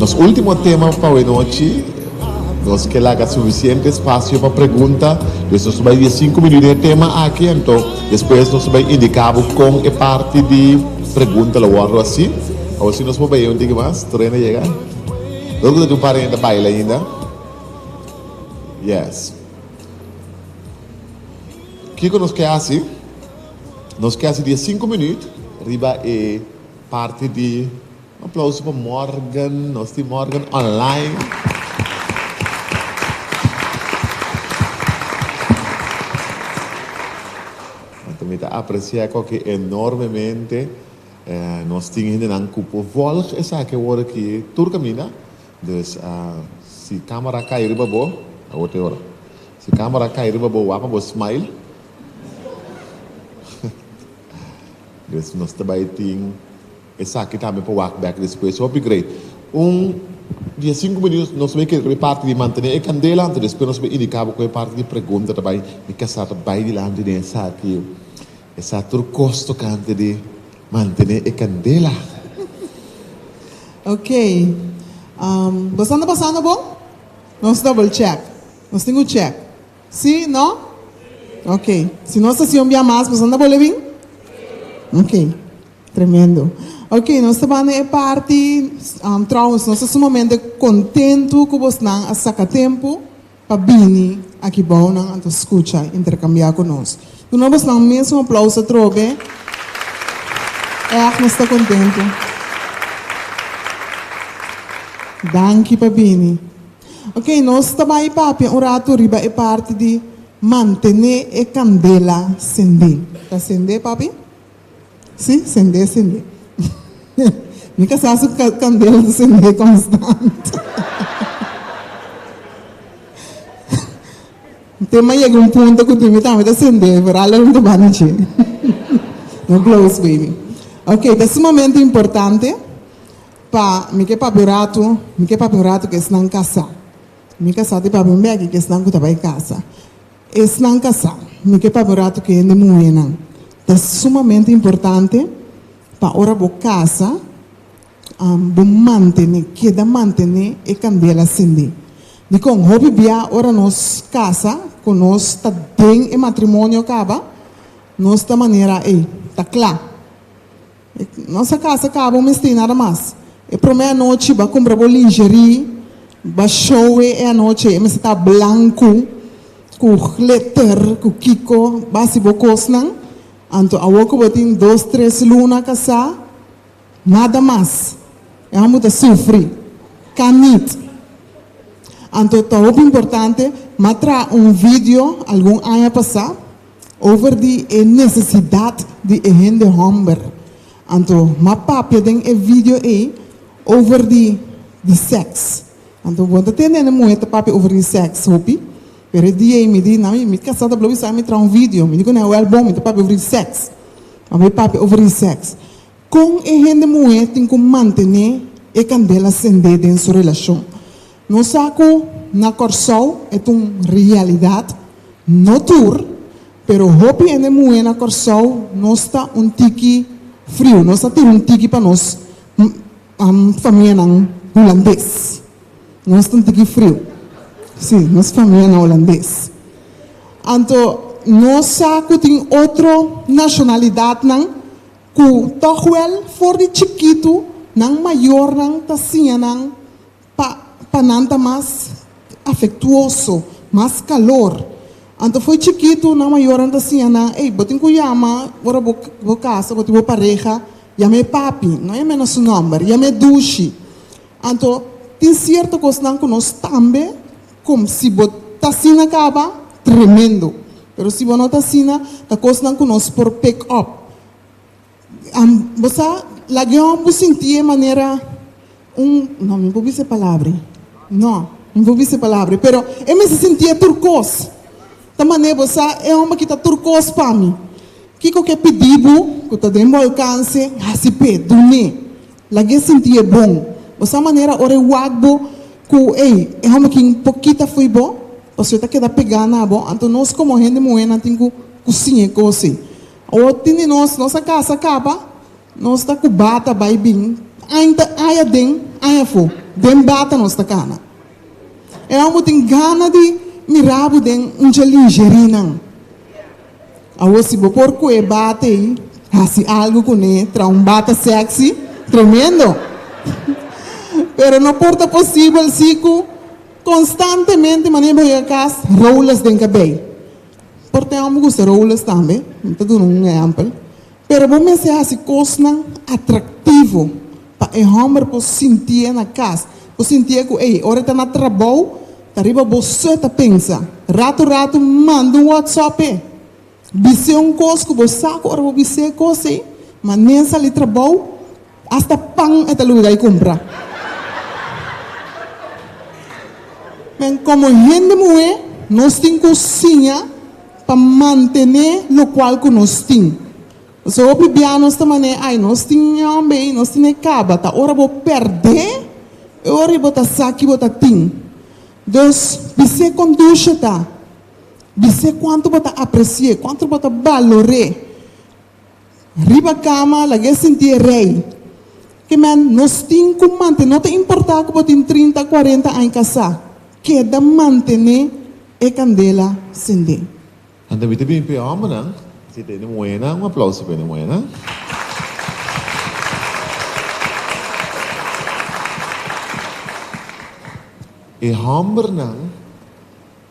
Nos último tema pa awe nochi, nos ke laga sufisiente espasio pa pregunta, dus nos ta bai diesinku minuut den e tema aki, anto despues nos ta bai indiká bo kon e parti di pregunta lo wòrdu hasi. Awor si nos por bai un tiki mas, tur hende a yega? Dor ku ta tin un par di hende ta baila ainda. Yes. Kiko nos ke hasi? Nos ke hasi diesinku minuut riba e parti di. Un aplauso pa Morgan, nos tin Morgan online. Anto mi ta aprecia koki enormemente. Nos tin hendenan ku por volg esaki awor aki tur kaminda. Dus si camera kai riba bo, awor ta e ora. Si camera kai riba bo wak pa bo smile. Dus nos ta bai tin. Esaki tambe por wak bek despues. Hopi great. Un diesinku minuut nos ta bay keda riba e parti di mantene e kandela, anto despues nos ta bay indica bo ku e parti di pregunta ta bay. Mi kasá ta bay dilanti den esaki. E sa tur kos tokante di mantene e kandela. Ok. Bo sa anda pasando bon? Nos double check. Nos tin ku check. Sí? No? Ok. Si nos ta hasi un bia mas, bo sa anda bole bin? Ok. Tremendo. Ok, nos ta banda e parti, trouwens nos ta sumamente kontentu ku bosnan a saka tempu pa bini aki bounan anto skucha, interkambiá ku nos. Duna bosnan mes un aplauso atrobe. Ègt nos ta kontentu. Danki pa bini. Ok, nos ta bai papia un ratu riba e parti di mantené e kandela sendé. Ta sendé, papi? Sí, sendé, sendé. Mi kasá su kandela ta sendé konstant. Te m'a yega un punto ku di mi tambe ta sendé, pero algo no ta banda dje. No blows, baby. Ok, ta sumamente importante pa mi ke papia un ratu, mi ke papia un ratu ku esnan kasá. Mi kasá ta papia un bèki ku esnan ku ta bai kasa. Esnan kasá, mi ke papia un ratu ku hende muhénan. Ta sumamente importante pa ora bo kasa, bo mantené, keda mantené e kandela sendé. Dikon? Hopi bia ora nos kasa, ku nos ta den e matrimonio kaba, nos ta manera, ey, ta kla. Nos a casa caba un mester nada mas. E prome anochi bo a cumpra bo lingerie, bo a showe e anochi e mester ta blanco cu glitter cu kico, bo a haci bo cosnan. Anto awor cu bo tin dos tres luna casa, nada mas. E homber ta sufri. Kan niet. Anto ta hopi importante, m'a traha un video algun aña pasa. Over di e nesesidat di e hende hòmber. Anto m'a papia den e video ei over di di sèks. Anto bo ta tende hende muhé ta papia over di sèks hopi, pero e dia ei mi di, na mi mi kasá ta blo bisa mi traha un video. Mi di kuné, wèl bon mi ta papia over di sèks. M'a bai papia over di sèks. Kon e hende muhé tin ku mantené e kandela sendé den su relashon? Nos sa ku na Kòrsou e ta un realidat, no tur, pero hopi hende muhé na Kòrsou nos ta un tiki friu, nos ta tira un tiki pa nos famianan hulandes. Nos ta un tiki friu, sí, nos famianan hulandes. Anto nos sa ku tin otro nashonalidatnan ku tòg wèl for di chikitu nan mayornan ta siña nan Pa pa nan ta mas afektuoso, mas kalor. Anto fo'i chikitu nan mayornan ta siña nan, ey, bo tin ku yama ora bo bo kasa, bo tin bo pareha, yam'é papi, no yam'é na su nòmber, yam'é dushi. Anto tin sierto kosnan ku nos tambe kom si bo ta asina kaba, tremendo. Pero si bo no ta asina, ta kosnan ku nos por pick up. Bo sa, lag'é hòmber sintié manera un, no, mi por bisa e palabra ei. No, mi por bisa e palabra ei, pero e mester sintié tur kos. Ta manera bo sa, e hòmber aki ta tur kos pa mi. Kiko ku e pidi bo, ku ta den bo alkanse, hasi p'e, dun'é. Lag'é sintié bon. Bo sa manera ora e wak bo ku, ey, e hòmber aki un por kita fo'i bo, pasobra e ta keda pegá na bo. Anto nos komo hende muhénan tin ku siña e kos ei. Awor tin di nos, nos a casa caba, nos ta cu bata bay bin, aña ta aña den, aña afo. Den bata nos ta kana. E hòmber tin gana di mira bo den un dje lingerienan. Awor si bo por ku e bata ei hasi algu kuné, traha un bata sexy, tremendo! Pero no por ta posibel si ku konstantemente manera bo yega kas, roles den kabei. Por ta e hòmber gusta roles tambe, mi ta duna un ehèmpel. Pero bo mester hasi kosnan atraktivo pa e hòmber por sintié na kas, por sintié ku ey, ora e ta na trabou, ta riba bo so e ta pensa. Ratu ratu manda un whatsapp p'e. Bis'é un kos ku bo sa ku ora bo bis'é e kos ei, manera e sali trabou, asta pan e ta lubidá i kumpra. Men, komo hende muhé, nos tin ku siña pa mantené lokual ku nos tin. Pasobra hopi bia nos ta manera, ai, nos tin e hòmber ei, nos tin e kaba. Ta ora bo pèrdè, e ora ei bo ta sa ki bo ta tin. Dus, bis'é kon dushe ta. Bis'é kuantu bo ta apresi'é, kuantu bo ta balor'é. Riba kama, lag'é sinti e rei. Ke men, nos tin ku mantené, no ta importá ku bo tin trinta, kuarenta aña kasá, keda mantené E kandela sendé. Anto mi ta bin p'e hòmbernan. Si ta hende muhénan, un aplauso p'e hende muhénan. E hòmbernan,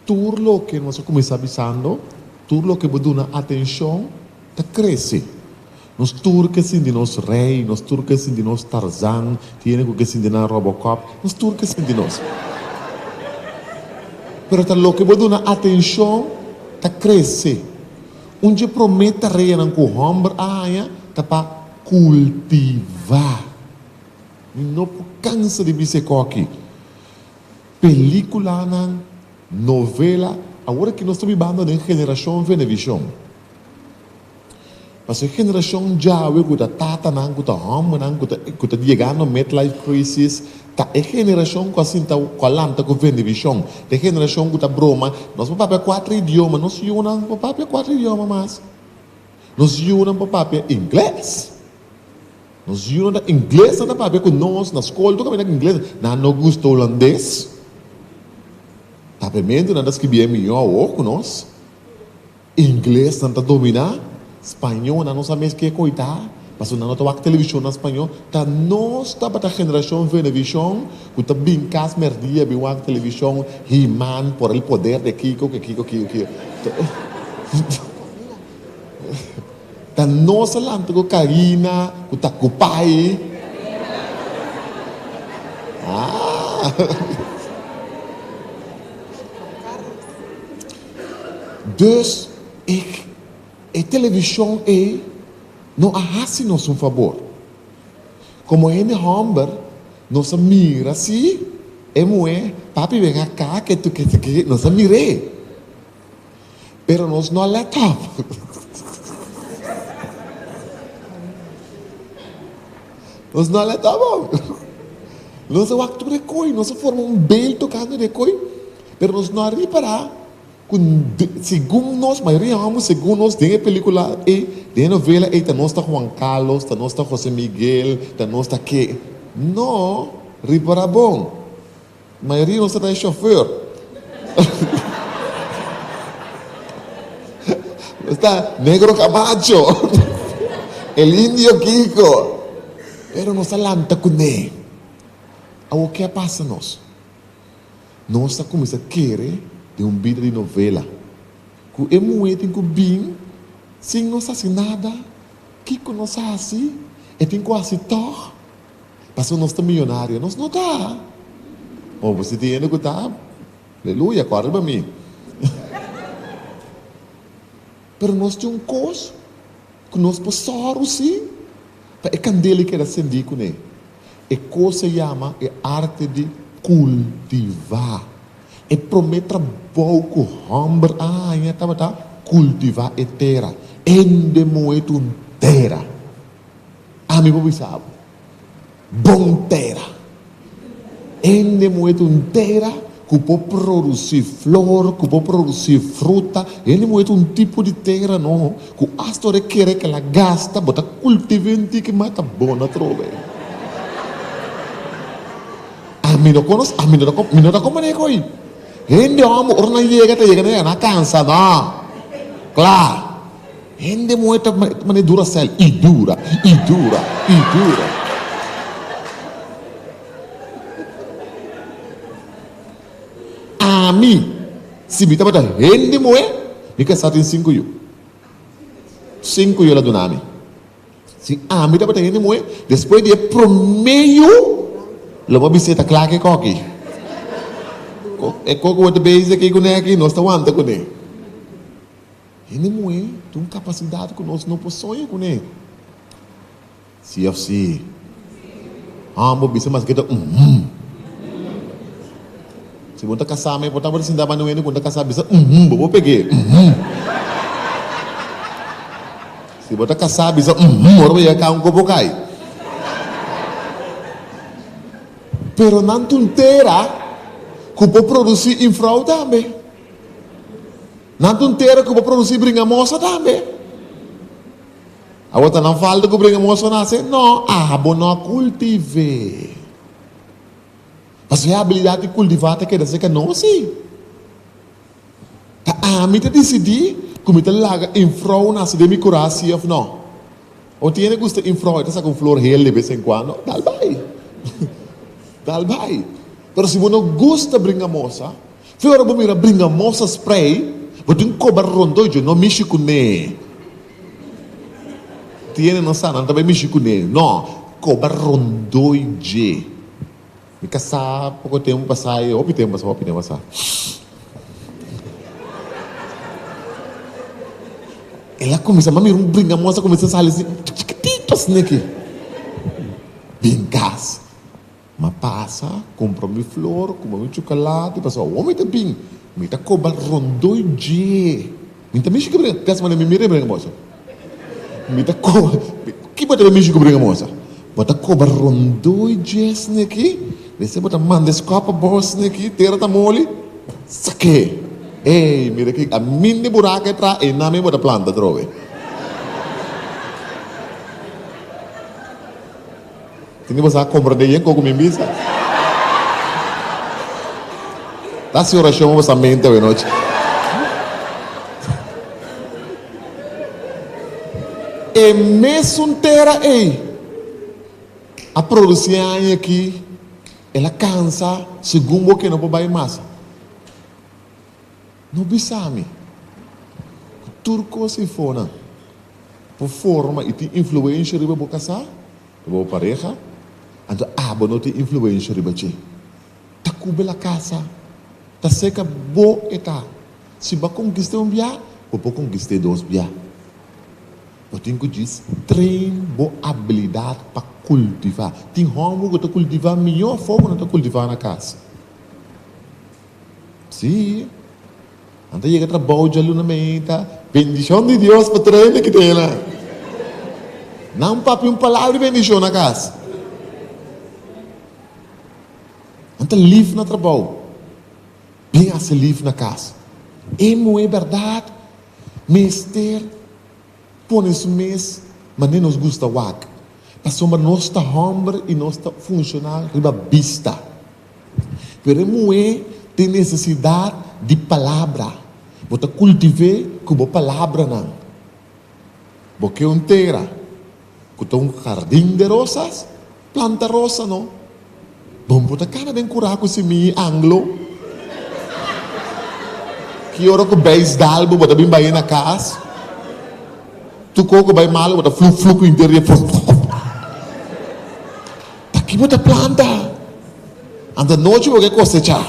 tur loke nos a kuminsá bisando, tur loke bo duna atenshon, ta krese. Nos tur ke sinti nos rei, nos tur ke sinti nos Tarzan, tin hende ku ke sinti nan Robocop, nos tur ke sinti nos. Pero ta loke bo duna atenshon ta krese. Un dje promé tareanan ku hòmber a haña ta pa kultivá. Mi no por kansa di bisa e kòki. Pelíkulanan, novela, awor aki nos ta bibando den generashon Venevishon. Pasobra e generashon djawe ku ta tatanan, ku ta hòmbernan, ku ta ku ta yegando midlife crisis, ta e generashon ku a sinta ku a lanta ku Venevishon. Ta e generashon ku ta broma, nos por papia kuater idioma, nos yunan por papia kuater idioma mas. Nos yunan por papia ingles. Nos yunan ta ingles nan ta papia ku nos na skol tur kaminda ingles. Nan no gusta hulandes. Papiamentu nan ta skibié mihó awor ku nos. Ingles nan ta dominá, spañó nan no sa mes ke koe ta, pasobra nan no ta wak televishon na spañó. Ta nos tabata generashon Venevishon ku ta bin kas mèrdia bin wak televishon He-Man por el poder de kiko ke kiko kiko kiko. Ta nos a lanta ku Karina, ku Takupai. Ah. Dus e e televishon ei no a hasi nos un fabor. Komo hende hòmber nos a mira si e muhé, papi ven aká ke tu ke ke, nos a mir'é. Pero nos no a lèt òp. Nos no a lèt òp. Nos a wak tur e koi, nos a forma un beeld tokante di e koi, pero nos no a ripará Ku segun nos, mayoria hòmber segun nos den e pelikula ei, den e novela ei ta nos ta Juan Carlos, ta nos ta José Miguel, ta nos ta ke. No, ripará bon, mayoria nos ta ta e shofùr. Nos ta Negro Camacho, el Indio Kiko, pero nos a lanta kuné. Awor ke a pasa nos? Nos ta kuminsá kere den un bida di novela ku e muhé tin ku bin sin nos hasi nada. Kiko nos hasi, e tin ku hasi tòg. Pasobra nos ta miyonario. Nos no ta. Bon, bo si tin hende ku ta, aleluya, kòrda riba mi. Pero nos tin un kos ku nos por sòru sí pa e kandela ei keda sendí kuné. E kos a yama e arte di kultivá. E promé trabou ku hòmber a haña tabata kultivá e tera. Hende muhé ta un tera. Ami por bisa bo, bon tera. Hende muhé ta un tera ku por produsí flor, ku por produsí fruta. Hende muhé ta un tipo di tera no, ku asta ora e kere ke la gasta, bo ta kultiv'é un tiki mas ta bon atrobe. Ami no konos, ami no ta mi no ta komprendé e koi. Hende hòmber ora nan yega ta yega nan yega nan a kansa no. Kla. Hende muhé ta manera Duracell i dura, i dura, i dura. Ami, si mi tabata hende muhé, mi kasá tin sinku yu. Sinku yu el a duna mi. Si ami tabata hende muhé, despues di e promé yu, lo bo a bis'é ta kla ku e koki. E koki ku bo ta bezig aki kuné aki, nos ta wanta kuné. Hende muhé tin un kapasidat ku nos no por soña kuné. Sí òf sí? Hòmber bisa maske ta uhum. Si bo ta kasá mi por tabata sinta banda un hende ku no ta kasá bisa uhum, bo por peg'é uhum. Si bo ta kasá bisa uhum ora bo yega ka un kopo kai. Pero nan tuntera ku por produsí infrou tambe. Nan ta un tera ku bo produsí bringamosa tambe. Awor ta nan falta ku bringamosa nase? No, abo no a kultiv'é. Pasobra e abilidat di kultivá ta keda serka nos sí. Ta ami ta disidí ku mi ta laga infrou nase den mi kurá sí òf no. Awor tin hende gusta infrou, e ta saka un flor hel de bes en kuando, dal bai. Dal bai. Pero si bo no gusta bringamosa, Fe ora bo mira bringamosa sprei, bo tin koba rondó dje, no mishi kuné. Tiene no sa, nan ta bai mishi kuné. No, koba rondó dje. Mi kasá poko tempu pasá, e hopi tempu pasá, hopi tempu pasá. El a kuminsá, mi a mira un bringamosa kuminsá sali así, chikitito asina aki. Bin kas. M'a pasa, kumpra mi flor, kumpra mi chukalati, pasobra awor mi ta bin, mi ta koba rondó i dje. Mi ta mishi ku bringa, kas manera mi mira e bringa mosa. Mi ta koba, ki bo ta mishi ku bringa mosa? Bo ta koba rondó i dje esneki, despues bo ta manda e skòp abou esneki, tera ta moli, sak'é. Ey, mira aki, a mindi buraka e traha, einan mi bo ta planta atrobe. Tin di boso a comprende yen koku mi bisa? Ta hasi oracion pa boso mente awe nochi. E mesun tera ei a produci e aña aki, el a cansa segun bo ke no por bai mas. No bisa mi ku tur kos ei fonan por forma i tin influensha riba bo kasá, riba bo pareha, anto abo no tin influensha riba dje. Ta ku bo el a kasa, ta seka bo e ta. Si bo a konkist'é un bia, bo por konkist'é dos bia. Bo tin ku djis train bo abilidat pa kultivá. Tin hòmber ku ta kultivá mihó afó ku nan ta kultivá na kas. Sí, nan ta yega trabou djaluna meinta, bendishon di Dios pa tur hende ki ta yena. Nan papia un palabra di bendishon na kas. Nan ta lif na trabou, bin hasi lif na kas. E muhé bèrdat mester pone su mes manera nos gusta wak, pasobra nos ta hòmber i nos ta funshoná riba bista. Pero e muhé tin nesesidat di palabra. Bo ta kultiv'é ku bo palabranan. Bo ke un tera ku ta un hardin de rosas? Planta rosa no. Bo no ta kana den kurá ku simia i anglo. Ki ora ku beis dal bo, bo ta bin bai na kas. Tur kos ku bai malu bo ta fluk fluk inter di e fluk fluk. Ta ki bo ta planta? Anto anochi bo ke kosechá.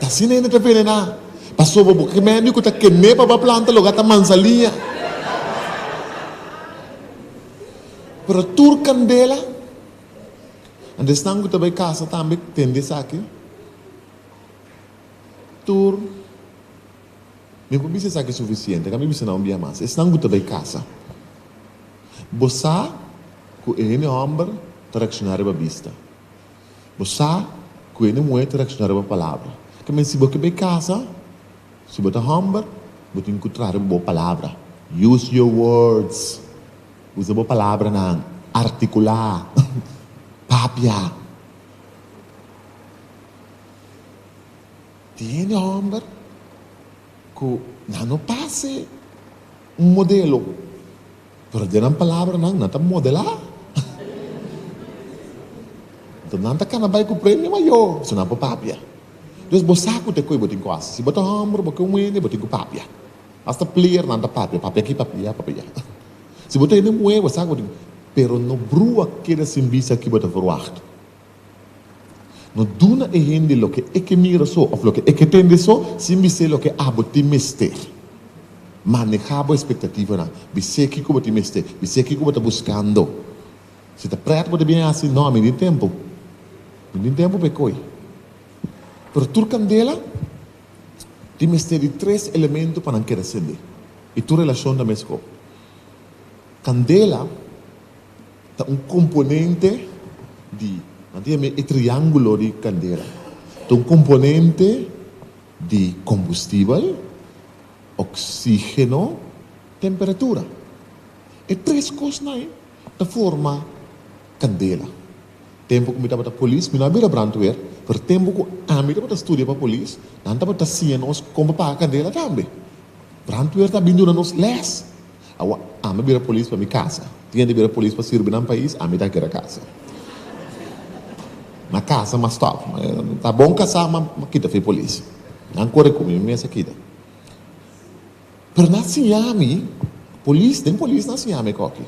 Ta asina hende ta venená. Pasobra bo ke mende ku ta kem'é pa bo a planta loke ta manzaliña. Pero tur kandela, anto esnan ku ta bai kasa tambe tende esaki, tur. Mi por bisa esaki sufisiente, ka mi bisa nan un bia mas. Esnan ku ta bai kasa, bo sa ku e hende hòmber ta reakshoná riba bista. Bo sa ku e hende muhé ta reakshoná riba palabra. Ke men si bo ke bai kasa, si bo ta hòmber, bo tin ku traha riba bo palabra. Use your words. Usa bo palabranan, artikulá, papia. Tin hende hòmber ku nan no pase un modelo, pero den nan palabranan nan ta modelá. Enton nan ta kana bai ku premio mayó si nan por papia. Dus bo sa ku ta e koe bo tin ku hasi. Si bo ta hòmber, bo ke un hende, bo tin ku papia. Hasta playernan ta papia, papia aki, papia allá, papia allá. Si bo ta hende muhé, bo sa ku bo tin ku. Pero no brua keda sin bisa ki bo ta verwagt. No duna e hende loke e ke mira so òf loke e ke tende so sin bis'é loke abo tin mester. Manehá bo espektativanan. Bis'é kiko bo tin mester. Bis'é kiko bo ta buskando. Si ta prèt bo ta bien hasi, no, mi tin tempu. Mi tin tempu pa e koi. Pero tur kandela tin mester di tres elemento pa nan keda sende. I tur relashon ta meskos. Kandela ta un komponente di, nan ta yama e triángulo di kandela, ta un komponente di kombustibel, oksígeno, temperatura. E tres kosnan ei ta forma kandela. Tempu ku mi tabata polis, mi no a bira brandweer, pero tempu ku ami tabata studia pa polis, nan tabata siña nos kon pa paga kandela tambe. Brandweer ta bin duna nos lès. Awa, ami a bira polis pa mi kasa. Tin hende bira polis pa sirbi nan pais, ami ta keda kasa. Na kasa m'a stòp. Ta bon kasá, ma m'a kita for e polis. Nan kore ku mi, mi mes a kita. Pero nan a siña mi, polis, den polis nan a siña mi koki,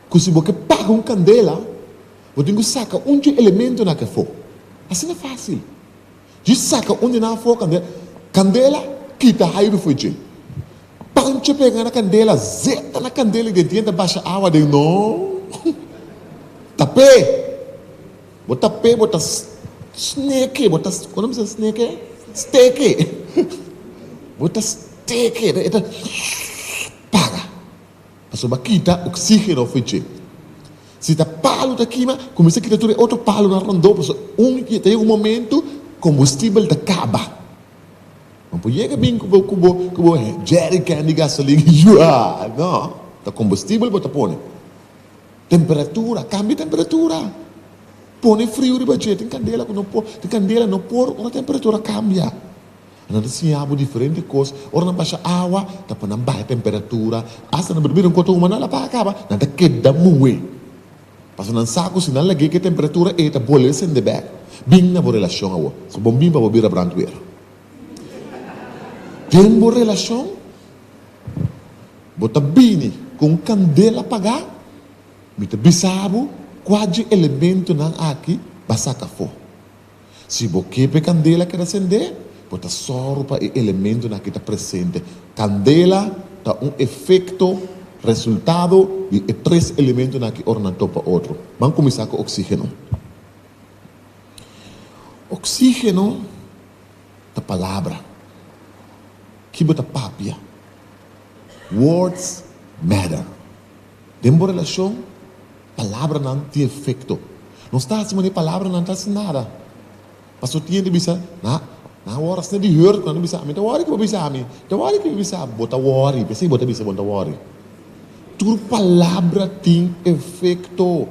ku si bo ke paga un kandela, bo tin ku saka un dje elementonan aki afó. Asina fásil. Djis saka un di nan afó, kandela, kandela kita hairu fo'i dje. Pancho pega na kandela, zeta na kandela i den tienda basha awa den no. Tap'é! Bo tap'é, bo ta snek'é, bo ta, kono bisa snek'é? Stek'é. Bo ta stek'é, e ta paga. Pasobra bo a kita oksígeno fo'i dje. Si ta palu ta kima, kuminsá kita tur e otro palunan rondó, pasobra un ta yega un momentu kombustibel ta kaba. No por yega bin ku bo ku bo ku bo jerrycan di gasolin yua! No, ta kombustibel bo ta pone. Temperatura, kambia temperatura. Pone friu riba dje, tin kandela ku no por, tin kandela no por ora temperatura kambia. Nan ta siña bo diferente kos, ora nan basha awa ta pa nan baha temperatura, asta nan bira un kos ta huma nan la paga kaba, nan ta keda muhe. Pasobra nan sa ku si nan lag'é ku e temperatura ei ta bolbe sende bèk. Bin na bo relashon awor. So bon bin pa bo bira brandweer. Den bo relashon bo ta bini ku un kandela pagá, mi ta bisa bo kua dje elementonan aki ba saka afó. Si bo ke pa e kandela keda sendé, bo ta sòru pa e elementonan aki ta presente. Kandela ta un efekto, resultado, di e tres elementonan aki ora nan topa otro. Ban kuminsá ku oksígeno. Oksígeno ta palabra. Ki bo ta papia? Words matter. Den bo relashon, palabranan tin efekto. Nos ta hasi manera palabranan ta hasi nada. Pasobra tin hende bisa, Na, nan wòri asina di hùrt ku nan ta bisa ami. Ta wòri ku bo bisa ami. Ta wòri ku mi bisa bo. Bo ta wòri. P'esei bo ta bisa bo no ta wòri. Tur palabra tin efekto.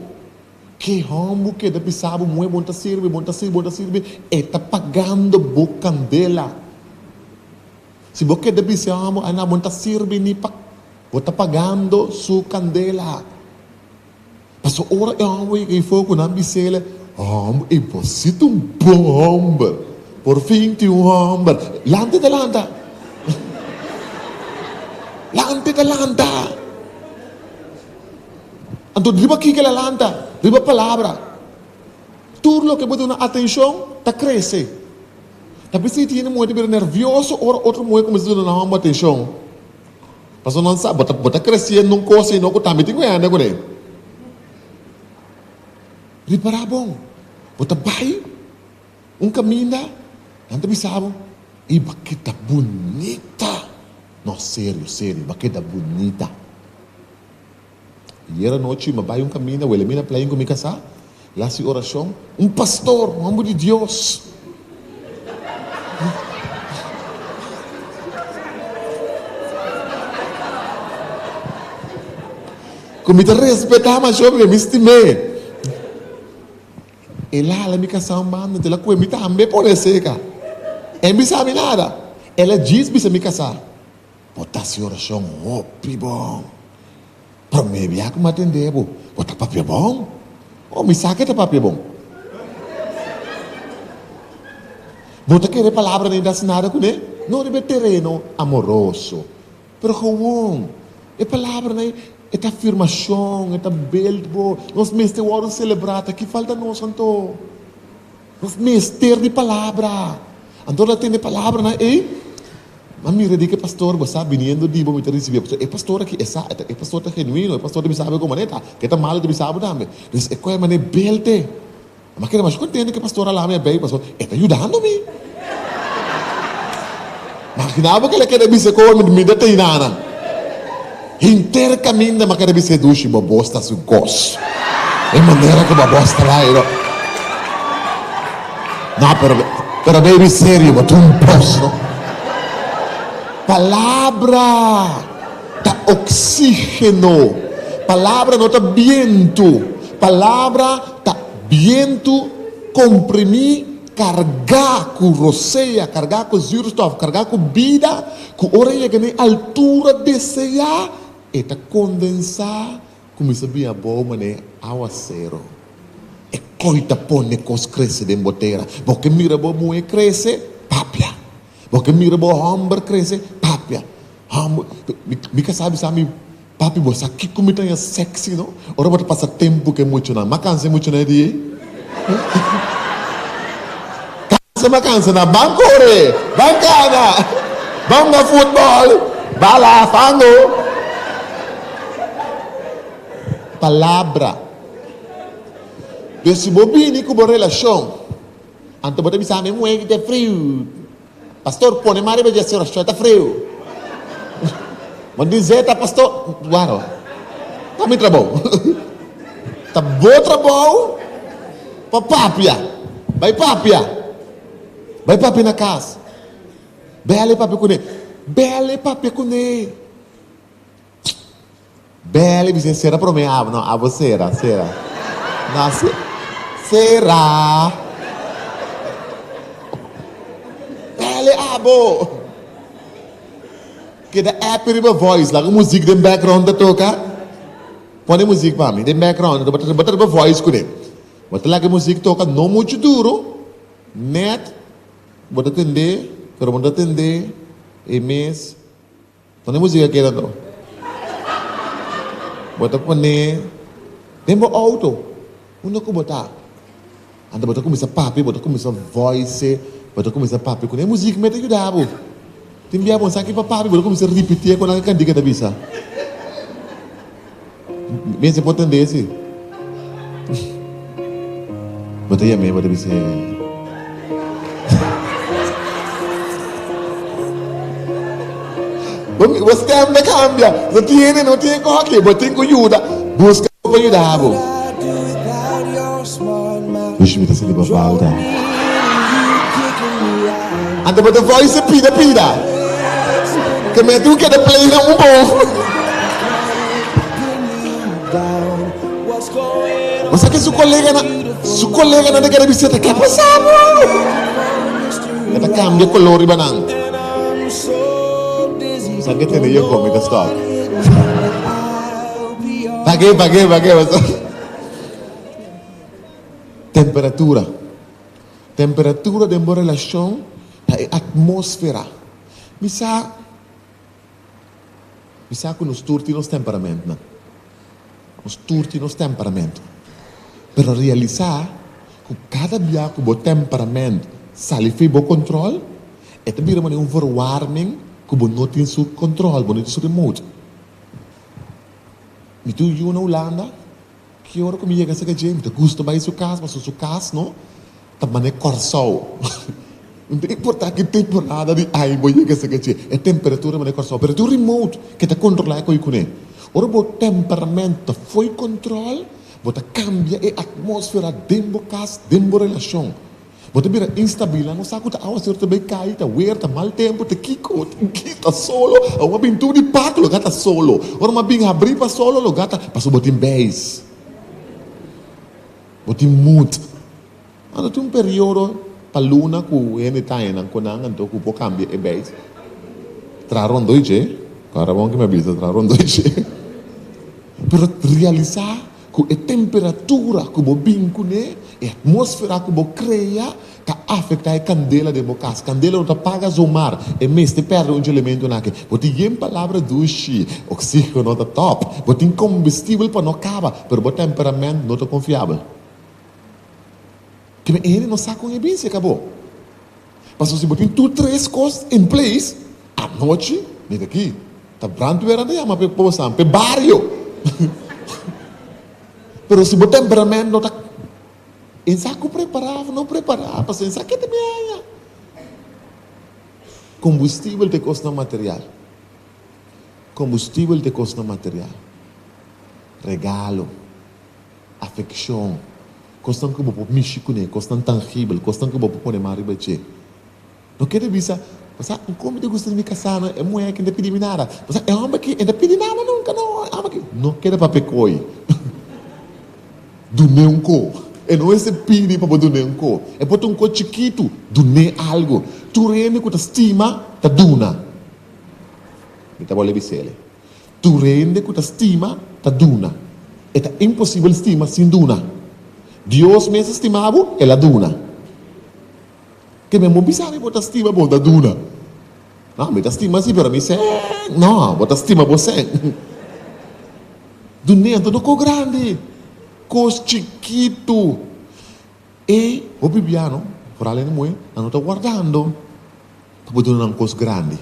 Ke hòmber keda bisa bo muhé bo no ta sirbi, bo no ta sirbi, bo no ta sirbi, e ta pagando bo kandela. Si bo keda bisa e hòmber, ai na bo no ta sirbi ni pa. Bo ta pagando su candela. Pasobra ora e homber yega ei for cu nan bisele, Homber, ei bo si ta un bon homber. Por fin tin un homber. Lanta ta lanta. Lanta ta lanta. Anto riba kiko el a lanta? Riba palabra. Tur loke bo duna atencion ta crece. Ta p'esei tin hende muher ta bira nervioso ora otro muher cuminsa duna nan homber atencion. Pasobra nan sa, bo ta, bo ta kresiendo un kos ei no ku tambe tin ku hende kuné. Ripará bon, bo ta bai un kaminda, nan ta bisa bo, Ei bo keda bunita. No, serio, serio, bo keda bunita. Ayer anochi mi a bai un kaminda, Wilhelmina Plein ku mi kasá, el a hasi orashon, un pastor, un hòmber di Dios. Ku mi ta respetá masha hopi, mi stim'é. El a hala mi kasá un banda, anto el a kue mi tambe pone seka. E no bisa mi nada. El a djis bisa mi kasá, Bo ta hasi orashon hopi bon. Promé bia ku mi a tende bo, bo ta papia bon. Oh, mi sa ke ta papia bon. Bo ta kere palabranan ta hasi nada kuné? No riba e tereno amoroso. Pero gewoon, e palabranan ei, e ta afirmashon, e ta build bo. Nos mester wòrdu selebrá, ta ki falta nos anto? Nos mester di palabra. Anto ora tende palabranan ei, m'a mira di ke pastor bo sa biniendo di bo mi ta risibí. Pasobra e pastor aki e sa, e pastor ta genuino, e pastor ta bisa bo komo manera ta, ke ta malu ta bisa bo tambe. Dus e koe manera belte. Ma keda masha kontento ku e pastor a laha mi a bei pasobra e ta yudando mi. Magina bo kila keda bisa koe mi ta teina nan. Henter kaminda mi a keda bisa e dushi bo bos ta su kos. E manera ku bo bos ta bai no. No pero pero baby serio bo ta un bos no. Palabra ta oxigeno. Palabra no ta bientu. Palabra ta bientu komprimí, kargá ku rosea, kargá ku zuurstof, kargá ku bida, ku ora e yega na e altura deseá, e ta kondensá, kuminsá bini abou manera awasero. E koi ta pone kos krese den bo tera. Bo ke mira bo muhé krese? Papia. Bo ke mira bo hòmber krese? Papia. Hòmber, mi kasá bisa mi. Papi bo sa kiko mi ta haña sexy no ora bo ta pasa tempu ku e muchanan. M'a kansa e muchanan e di ei. Kansa m'a kansa nan. Ban kore, ban kana, ban hunga futbòl, bala, fango. Palabra. Pero si bo bini ku bo relashon, anto bo ta bisa mi muhé ki ta friu. Pastor pone man riba dje señor sho ta friu. Bo di zeta pastor waro ta mi trabou. Ta bo trabou pa papia. Bai papia. Bai papia na kas. Bel e papia kuné. Bel e papia kuné. Bel e bisa sera prome abo no abo sera sera no sera Bel e abo keda happy riba voice laga muziek den background ta toka pone muziek pa mi den background bo ta riba voice kuné bo ta laga e muziek toka no muchu duro net bo ta tende pero bo no ta tende e mes. Pone musica keda anto. Bo ta pone den bo auto unda ku bo ta. Anto bo ta kuminsa papia, bo ta kuminsa voice, bo ta kuminsa papia ku e musica mester yuda bo. Tin bia bo no sa ki pa papia, bo ta kuminsa ripiti e ku nan kantika ta bisa. Mester por tende si. Bo ta yam'é, bo ta bis'é. Bo bo stem ta kambia. No tiene, no tiene koki. Bo tin ku yuda. Buska pa yuda bo. Wish mi ta sinti bo falta. Anto bo ta voice pida pida. Ke me tu keda play na un bo. Bo sa ke su kolega na su kolega nan ta keda bisa ta ke pasa bo. E ta kambia kolor riba nan. Sa ke tene yo mi ta stop. Pake pake pake. Temperatura. Temperatura den bo relashon ta e atmósfera. Mi sa, mi sa ku nos tur tin nos temperamentnan. Nos tur tin nos temperament. Pero realisá ku kada bia ku bo temperament sali fo'i bo kontròl, e ta bira manera un verwarming ku bo no tin su kontròl, bo no tin su remote. Mi tin un yu na Hulanda. Ki ora ku mi yega serka dje, mi ta gusta bai su kas, pasobra su kas no ta manera Kòrsou. No ta importá ki temporada di aña bo yega serka dje, e temperatura manera Kòrsou. Pero tin un remote ke ta kontrolá e koi kuné. Ora bo temperamento ta fo'i kòntròl, bo ta kambia e atmósfera den bo kas, den bo relashon. Bo ta bira instabil, nan no sa ku ta awaseru ta bai kai, ta wer, ta mal tempu, ta kiko, ta ki, ta solo. Awor a bin tur di pak loga ta solo. Ora mi a bin habri pa solo loga ta, pasobra bo tin beis. Bo tin moed. Anto tin un periodo pa luna ku hende ta haña nan ku nan anto ku por kambia e beis. Traha rondó dje, kòrda bon ke mi a bisa, traha rondó dje. Pero realisá ku e temperatura ku bo bin kuné, e atmósfera ku bo krea, ta afektá e kandela den bo kas. Kandela no ta paga zomar, e mester pèrdè un dje elementonan aki. Bo tin yen palabra dushi, oksígeno ta tòp, bo tin kombustibel pa no kaba, pero bo temperament no ta konfiabel. Keme hende no sa kon e bin serka bo. Pasobra si bo tin tur tres kos in place, anochi mi ta aki, ta brandweer nan ta yama pa bo san, pa e bario. Pero si bo temperament no ta, e sa ku prepara of no prepara, pasobra e sa ke ta bin haña. Kombustibel ta e kosnan material. Kombustibel ta e kosnan material. Regalo. Afekshon, kosnan ku bo por mishi kuné, kosnan tangibel, kosnan ku bo por pone man riba dje. No kere bisa, Pasá, un kon mi ta gusta di mi kasá no, e muhé aki no ta pidi mi nada. Pasá, e hòmber aki e no ta pidi nada nunka no, e hòmber aki. No keda papia koi. Dun'é un ko. E no mester pidi pa bo dun'é un ko. E por ta un ko chikitu, dun'é algu. Tur hende ku ta stima ta duna. Mi ta bolbe bis'el. Tur hende ku ta stima ta duna. E ta imposibel stima sin duna. Dios mes a stima bo, el a duna. Ke men bo bisa mi bo ta stima, bo ta duna. No, mi ta stima si, pero mi sèn. No, bo ta stima bo sèn. Dun'é anto no kos grandi, kos chikitu. E hopi biano, foral hende muhé, nan no ta wardando pa bo duna nan kos grandi.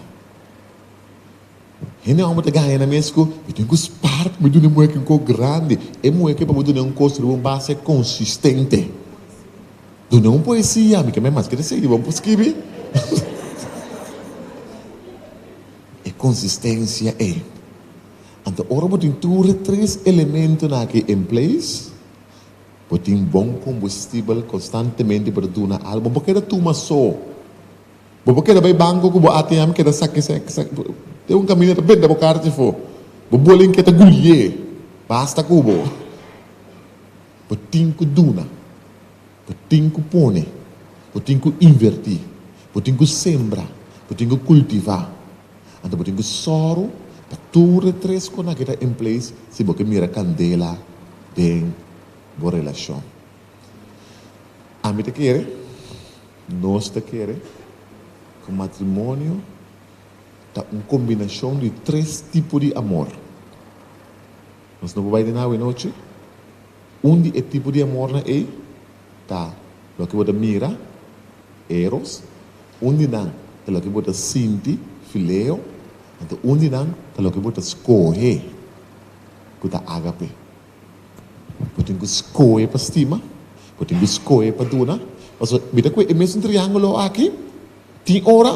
Hende homber ta gaña nan mes ku mi tin ku spar pa mi duna e muhé aki un kos grandi. E muhé ke pa bo duna un kos riba un base konsistente. Duna un poesia, mi ke men mas ke ta sigui bo por skibi. E konsistensia ei. Anto ora bo tin tur e tres elementonan aki in place, bo tin bon kombustibel konstantemente pa ta duna algu. Bo por keda tuma so. Bo por keda bai banko ku bo ATM keda saki saki saki te un kaminda ta benta bo karchi afó. Bo bolin ke ta gulié. Basta ku bo. Bo tin ku duna. Bo tin ku pone. Bo tin ku invertí. Bo tin ku sembra. Bo tin ku kultivá. Anto bo tin ku sòru pa tur e tres kosnan aki ta in place si bo ke mira kandela den bo relashon. Ami ta kere. Nos ta kere ku matrimonio ta un kombinashon di tres tipo di amor. Nos no por bai den awe nochi. Un di e tipo di amornan ei ta loke bo ta mira, eros, un di nan ta loke bo ta sinti, fileo, anto un di nan ta loke bo ta skohe, ku ta ágape. Bo tin ku skohe pa stima, bo tin ku skohe pa duna. Pasobra mi ta kue e mesun triángulo aki, tin ora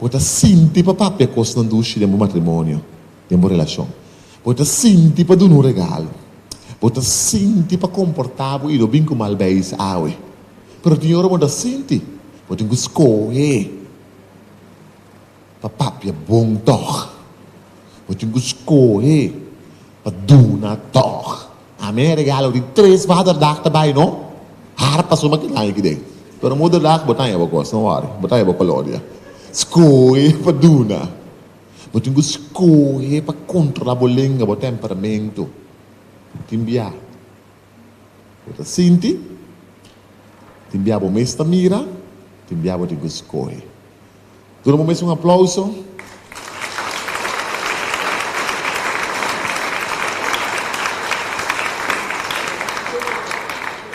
bo ta sinti pa papia kosnan dushi den bo matrimonio, den bo relashon. Bo ta sinti pa duna un regalo. Bo ta sinti pa komportá bo i no bin ku mal beis awe. Pero tin ora bo no ta sinti, bo tin ku skohe. Pa papia bon tòg. Bo tin ku skohe pa duna tòg. Ami e regalo di tres vaderdag ta bai no. Har pasobra ki laña ki den. Pero moederdag bo ta haña bo kos, no wòri. Bo ta haña bo kolonia. Skohe pa duna. Bo tin ku skohe pa kontrolá bo lenga, bo temperamentu. Tin bia. Bo ta sinti, tin bia bo mes ta mira, tin bia bo tin ku skohe. Duna bo mes un aplauso.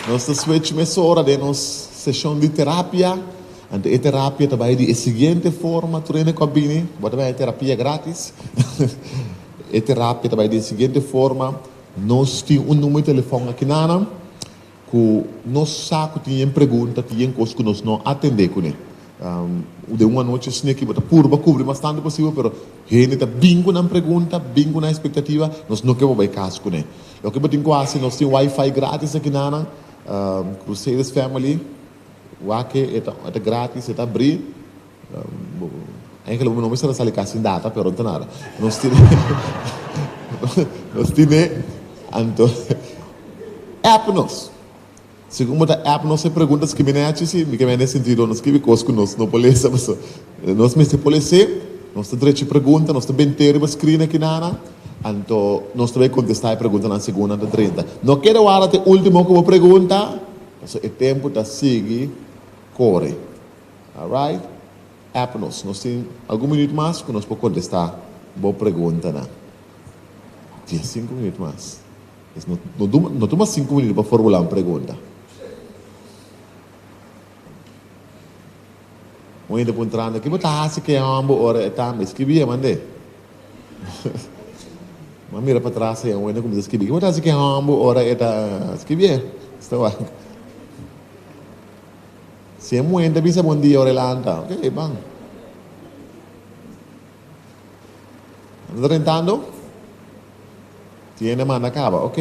Nos ta switch mesora den nos seshon di terapia. Anto e terapia ta bai di e siguiente forma, tur hende ku a bini, bo ta bai haña terapia gratis. E terapia ta bai di e siguiente forma, Nos tin un numero di telefòn akinana ku nos sa ku tin yen pregunta, tin yen kos ku nos no atendé kuné. Den un anochi asina aki bo ta purba kubri mas tantu posibel, pero hende ta bin ku nan pregunta, bin ku nan espektativa, nos no ke bo bai kas kuné. Loke bo tin ku hasi, nos tin wifi gratis akinana, Crusaders Family. Wak e ta e ta gratis, e ta abrí. Eigenlijk bo no mester a sali kas sin data, pero no ta nada. Nos tin nos tine anto app nos. Segun bo ta app nos e pregunta skibi nechi si mi ke mende sentido no skibi kos ku nos no por lesa paso nos mester por les'é nos ta drecha e pregunta nos ta bent'é riba screen aki nana anto nos ta bai kontestá e preguntanan segun nan ta drenta no keda warda te ultimo ku bo pregunta paso e tempu ta sigui kore alright app nos nos tin algun minuut mas ku nos por kontestá bo preguntanan 15 minuut mas. Es no no tuma no tuma sinku minuto pa formulá un pregunta. Un hende puntrando, ki bo ta hasi ku e hòmber ora e tambe skibié mand'é? M'a mira patras ei, un hende kuminsá skibi, ki bo ta hasi ku e hòmber ora e ta skibié? Sta wak. Si e muhé ta bisa bon dia ora e lanta, ok, ban. Nan ta drentando? Tiene manda caba, ok.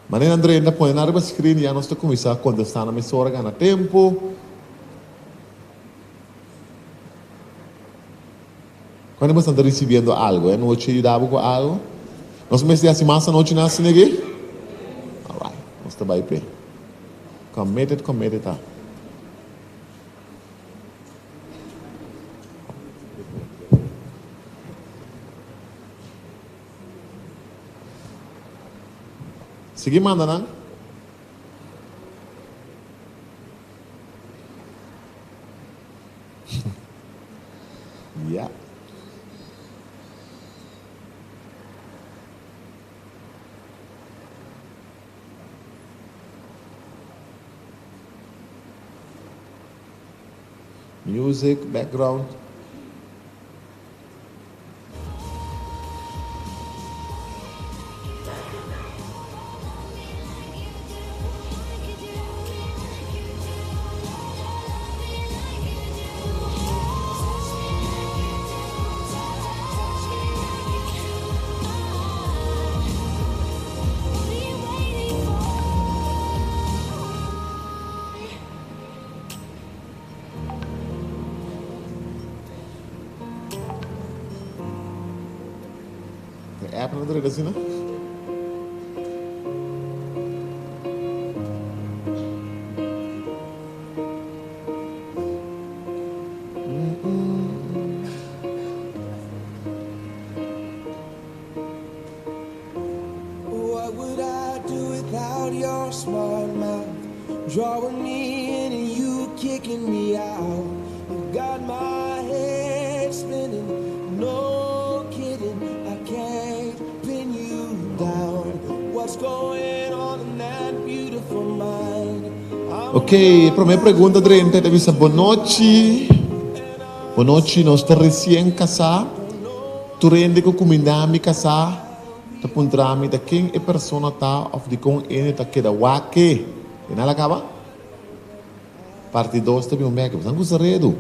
Manera nan drenta pone nan riba screen ya nos ta cuminsa contesta nan mesora gana tempo. Cuando boso ta ricibiendo algo? E anochi a yuda bo cu algo? Nos mester haci mas anochi na asina aki? Alright, nos ta bay p'e. Committed, committed ta. Sigui manda nan. Ya. Music, background. E app no ta reda asina? Ok, e prome pregunta drenta ta bisa bonochi. Bonochi, nos ta recien casá. Tur hende ku kumindá mi kasá ta puntra mi ta ken e persona ta òf dikon ene ta keda wak e. E nan a kaba? Parti dos ta bin un bèk. Boso nan gusta redu.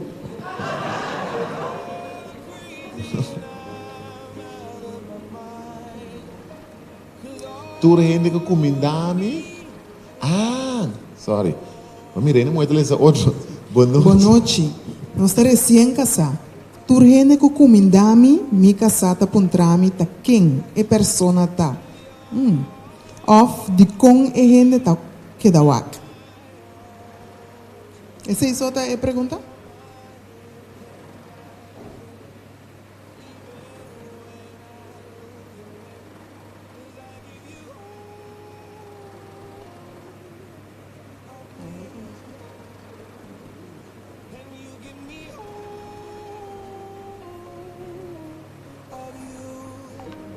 Tur hende ku kumindá mi. Ah, sorry. Ma mira, hende muhé ta lesa otro. Bonochi. Bonochi. Nos ta resien kasá. Tur hende ku kumindá mi, mi kasá ta puntra mi ta ken e persona ta. Hmm. Òf dikon e hende ta keda wak. Esei so ta e pregunta?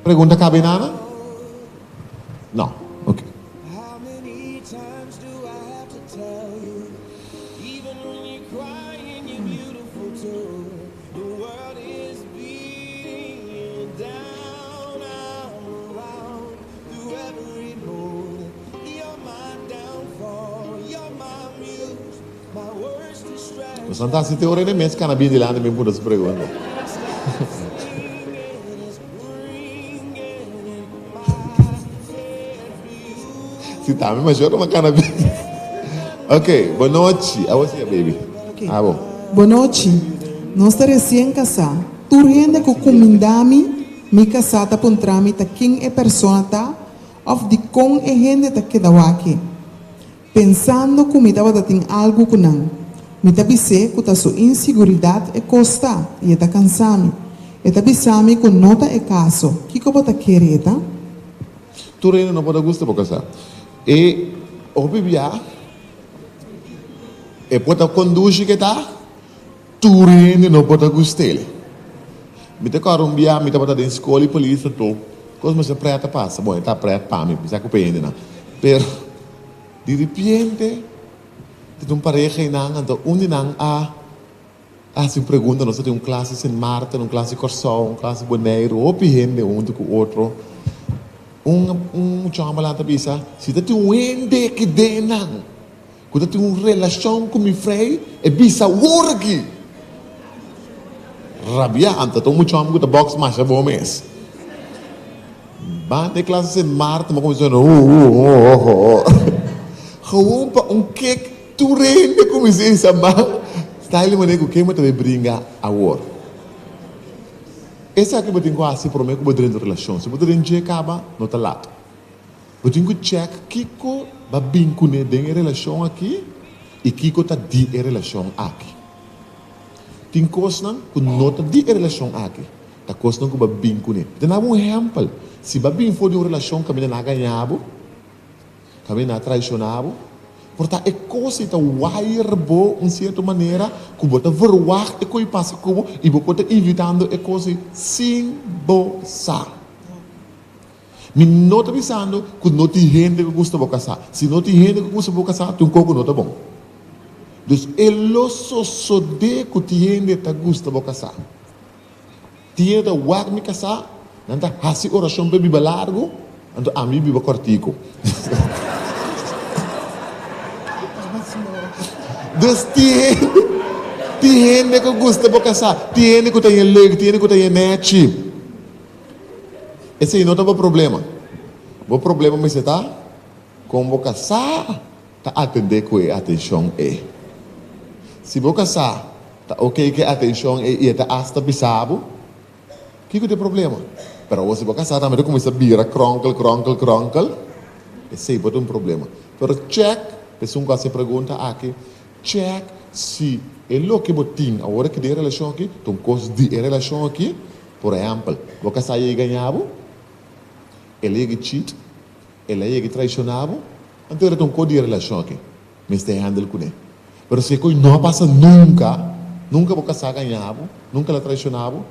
Pregunta cabe nana? No, ok. Nos ta hasi te ora e mes kana bin dilanti bin puntra su pregunta. Si ta mi mayor no kana bin. Ok, bon nochi. Abo siga baby. Abo. Bon nochi. Nos ta resien kasá. Tur hende ku kuminda mi, mi kasá ta puntra mi ta ken e persona ta òf dikon e hende ta keda wak e. Pensando ku mi tabata tin algu ku nan. Mi ta bis'é ku ta su insiguridat e kos ta i e ta kansa mi. E ta bisa mi ku no ta e kaso. Kiko bo ta kere e ta? Tur hende no por ta gusta bo kasá. E hopi bia e por ta kondushi ke ta, tur hende no por ta gust'el. Mi ta kòrda un bia mi tabata den skol i polis anto kos mester prèt a pasa. Bon, e ta prèt pa mi, mi sa ku pa e hendenan. Pero di ripiente ta tin un pareha einan anto un di nan a Hasi un pregunta, nos ta tin un klas di Sint Maarten, un klas di Kòrsou, un klas di Boneiru, hopi hende huntu ku otro. Un un mucha hòmber lanta bisa, si ta tin un hende aki den nan ku ta tin un relashon ku mi frei, e bisa awor aki! Rabiá, anto ta un mucha hòmber ku ta bòks masha bon mes. Banda e klas di Sint Maarten, bo kuminsá hu hu ho ho ho. Gewoon pa un kek Tur hende kuminsá hisa man, style manera ku ken bo ta bay bringa awor. Esaki bo tin ku hasi promé ku bo drenta un relashon. Si bo ta den dje kaba, no ta lat. Bo tin ku chèk kiko ba bin kuné den e relashon aki i kiko ta di e relashon aki. Tin kosnan ku no ta di e relashon aki, ta kosnan ku ba bin kuné. Mi ta daba un ehèmpel, si bo a bin for di un relashon kaminda nan a gaña bo, Kaminda a traishoná bo. Por ta e kos ei ta wire bo un sierto manera ku bo ta verwagt e kos ei pasa ku bo i bo por ta invitando e kos ei sin bo sa. Mi no ta bisando ku no tin hende ku gusta bo kasá. Si no tin hende ku gusta bo kasá, tin un kos ku no ta bon. Dus e lo sosodé ku tin hende ta gusta bo kasá. Tin ta wak mi kasá, nan ta hasi orashon p'e biba largu, anto ami biba kòrtiku. Dus tin hende, tin hende ku gusta bo kasá, tin hende ku ta haña leuk, tin hende ku ta haña nèchi. Esei no ta bo problema. Bo problema mester ta kon bo kasá. Ta atendé ku e atenshon ei. Si bo kasá ta okey ku e atenshon ei i e ta asta bisa bo, kiko ta e problema? Pero awor si bo kasá tambe ta kuminsá bira kronkel, kronkel, kronkel, esei por ta un problema. Pero chèk, pa esun ku hasi e pregunta aki, chèk si e loke bo tin awor aki den e relashon aki ta un kos di e relashon aki. Por ehèmpel, bo kasá yega gaña bo, el a yega cheat, el a yega traishoná bo, Anto era ta un kos di e relashon aki, mester handle kuné. Pero si e kos no a pasa nunka, nunka bo kasá a gaña bo, nunka el a traishoná bo,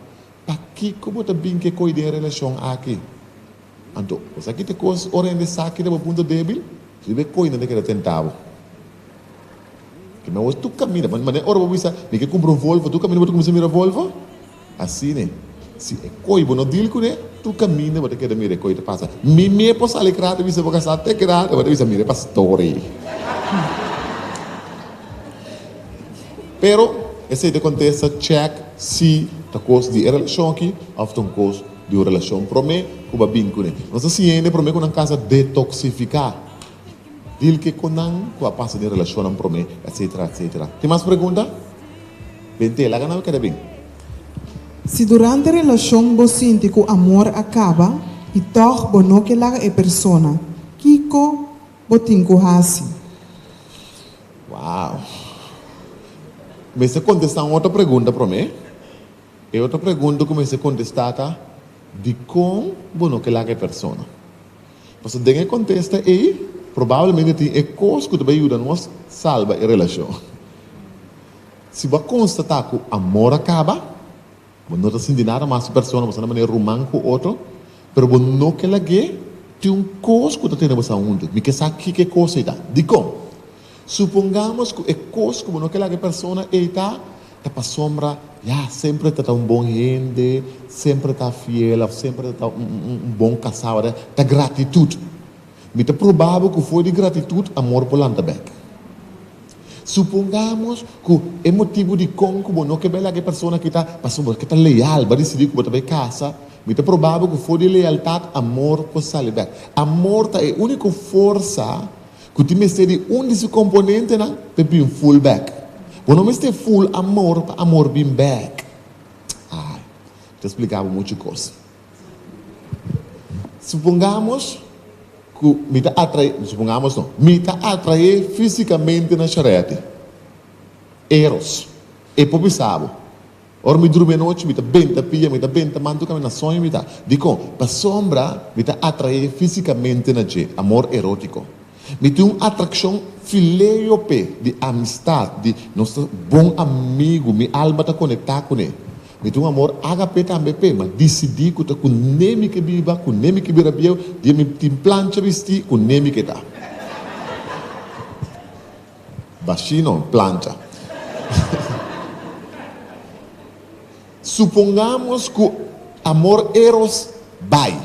pakiko bo ta bin ku e kos den e relashon aki? Anto, bo sa kita e kos ora hende sa kita bo punto débil? Riba e kos nan ta keda tenta bo. Ke mi awor tur kaminda, manera ora bo bisa, mi ke kumpra un Volvo, tur kaminda bo ta kuminsá mira Volvo? Asina, si e koi bo no deal kuné, tur kaminda bo ta keda mira e koi ta pasa. Mi me por sali krata bisa bo kasá te krata, bo ta bisa mira e pastor ei. Pero esei ta kontesta check si ta kos di e relashon aki òf ta un kos di un relashon promé ku bo a bin kuné. Nos ta siña hende promé ku nan kasa detoksifiká. Deal ke kon nan ku a pasa den relashonnan promé, etcetera, etcetera. Tin mas pregunta? Bent'é, laga nan keda bin. Si durante relashon bo sinti ku amor a kaba i tòg bo no ke laga e persona, kiko bo tin ku hasi? Wow! Mester kontestá un otro pregunta promé. E otro pregunta ku mester kontestá ta, Dikon bo no ke laga e persona? Pasobra den e kontesta ei, probablemente tin e kos ku ta bai yuda nos salba e relashon. Si bo a konstatá ku amor a kaba, bo no ta sinti nada mas ku persona, bo sa na manera ruman ku otro, pero bo no ke lag'é, tin un kos ku ta tene boso huntu. Mi ke sa kiko e kos ei ta. Dikon? Supongamos ku e kos ku bo no ke laga e persona ei ta, ta pasobra, ya, semper e ta ta un bon hende, semper e ta fiel òf semper e ta ta un bon kasá, ta gratitut. Mi ta proba bo ku for di gratitut amor por lanta bèk. Supongamos ku e motibu dikon ku bo no ke bai laga e persona aki ta pasobra bo ke ta leal, bo a disidí ku bo ta bai kasa. Mi ta proba bo ku for di lealtat amor por sali bèk. Amor ta e úniko forsa. Ku tin mester di un di su komponentenan pa e bin full bèk. Bo no mester full amor pa amor bin bèk. Ai, mi ta splika bo muchu kos. Supongamos ku mi ta atraé, supongamos no, mi ta atraé físikamente na Shareti. Eros, e por bisa bo. Ora mi drumi anochi mi ta benta pia, mi ta benta man tur kaminda na soño mi ta. Dikon? Pasobra mi ta atraé físikamente na dje, amor erótiko. Mi tin un atrakshon fileo p'e, di amistat, di nos ta bon amigu, mi alma ta konektá kuné. Mi tin un amor ágape tambe p'e, m'a disidí ku ta kuné mi ke biba, kuné mi ke bira bieu, dia mi tin plancha bistí, kuné mi ke ta. Bashí no, plancha. Supongamos ku amor eros bai.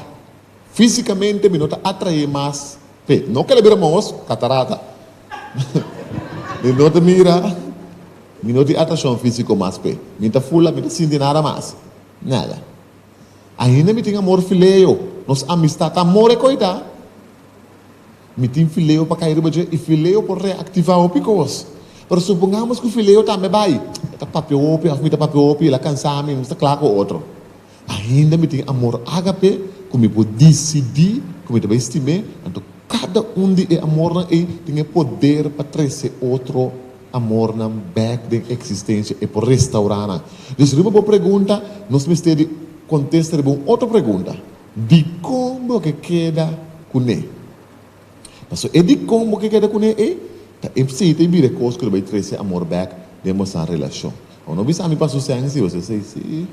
Físikamente mi no ta atraé mas p'e. No kere bira mos, katarata. Mi no ta mira, mi no tin atrashon físiko mas p'e. Mi ta fula, mi ta sinti nada mas. Nada. Ainda mi tin amor fileo. Nos amistad ta amor e koitá. Mi tin fileo pa kai riba dje i fileo por reaktivá hopi kos. Pero supongamos ku fileo tambe bai, e ta papia hopi òf mi ta papia hopi, el a kansá mi, nos ta kla ku otro. Ainda mi tin amor ágape ku mi por disidí ku mi ta bai stim'é, anto kada un di e amornan ei tin e poder pa trese otro amornan bèk den eksistensia, e por restourá nan. Dus riba bo pregunta, nos mester di kontesta riba un otro pregunta. Dikon bo ke keda kuné? Pasobra e dikon bo ke keda kuné ei, ta e p'esei ta e bira e kos ku ta bai trese amor bèk den boso relashon. Bo no bisa mi pa su sèn si, boso esei si.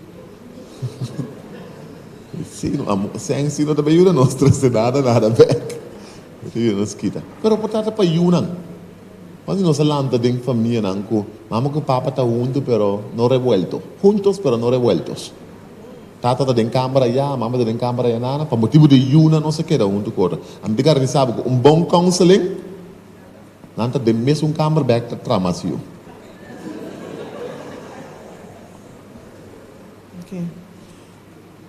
Si, sèn si no ta bai yuda nos trese nada nada bèk. E ta yuda nos kita. Pero por trata pa yunan. Cuantu nos a lanta den famianan ku mama ku papa ta huntu pero no revuelto. Juntos pero no revueltos. Tata ta den kamber ayá, mama ta den kamber ayá nana, pa motibu di yunan nos a keda huntu ku otro. Ami ta garantisa bo ku un bon counseling, nan ta den mesun kamber bek ta traha mas yu. Ok.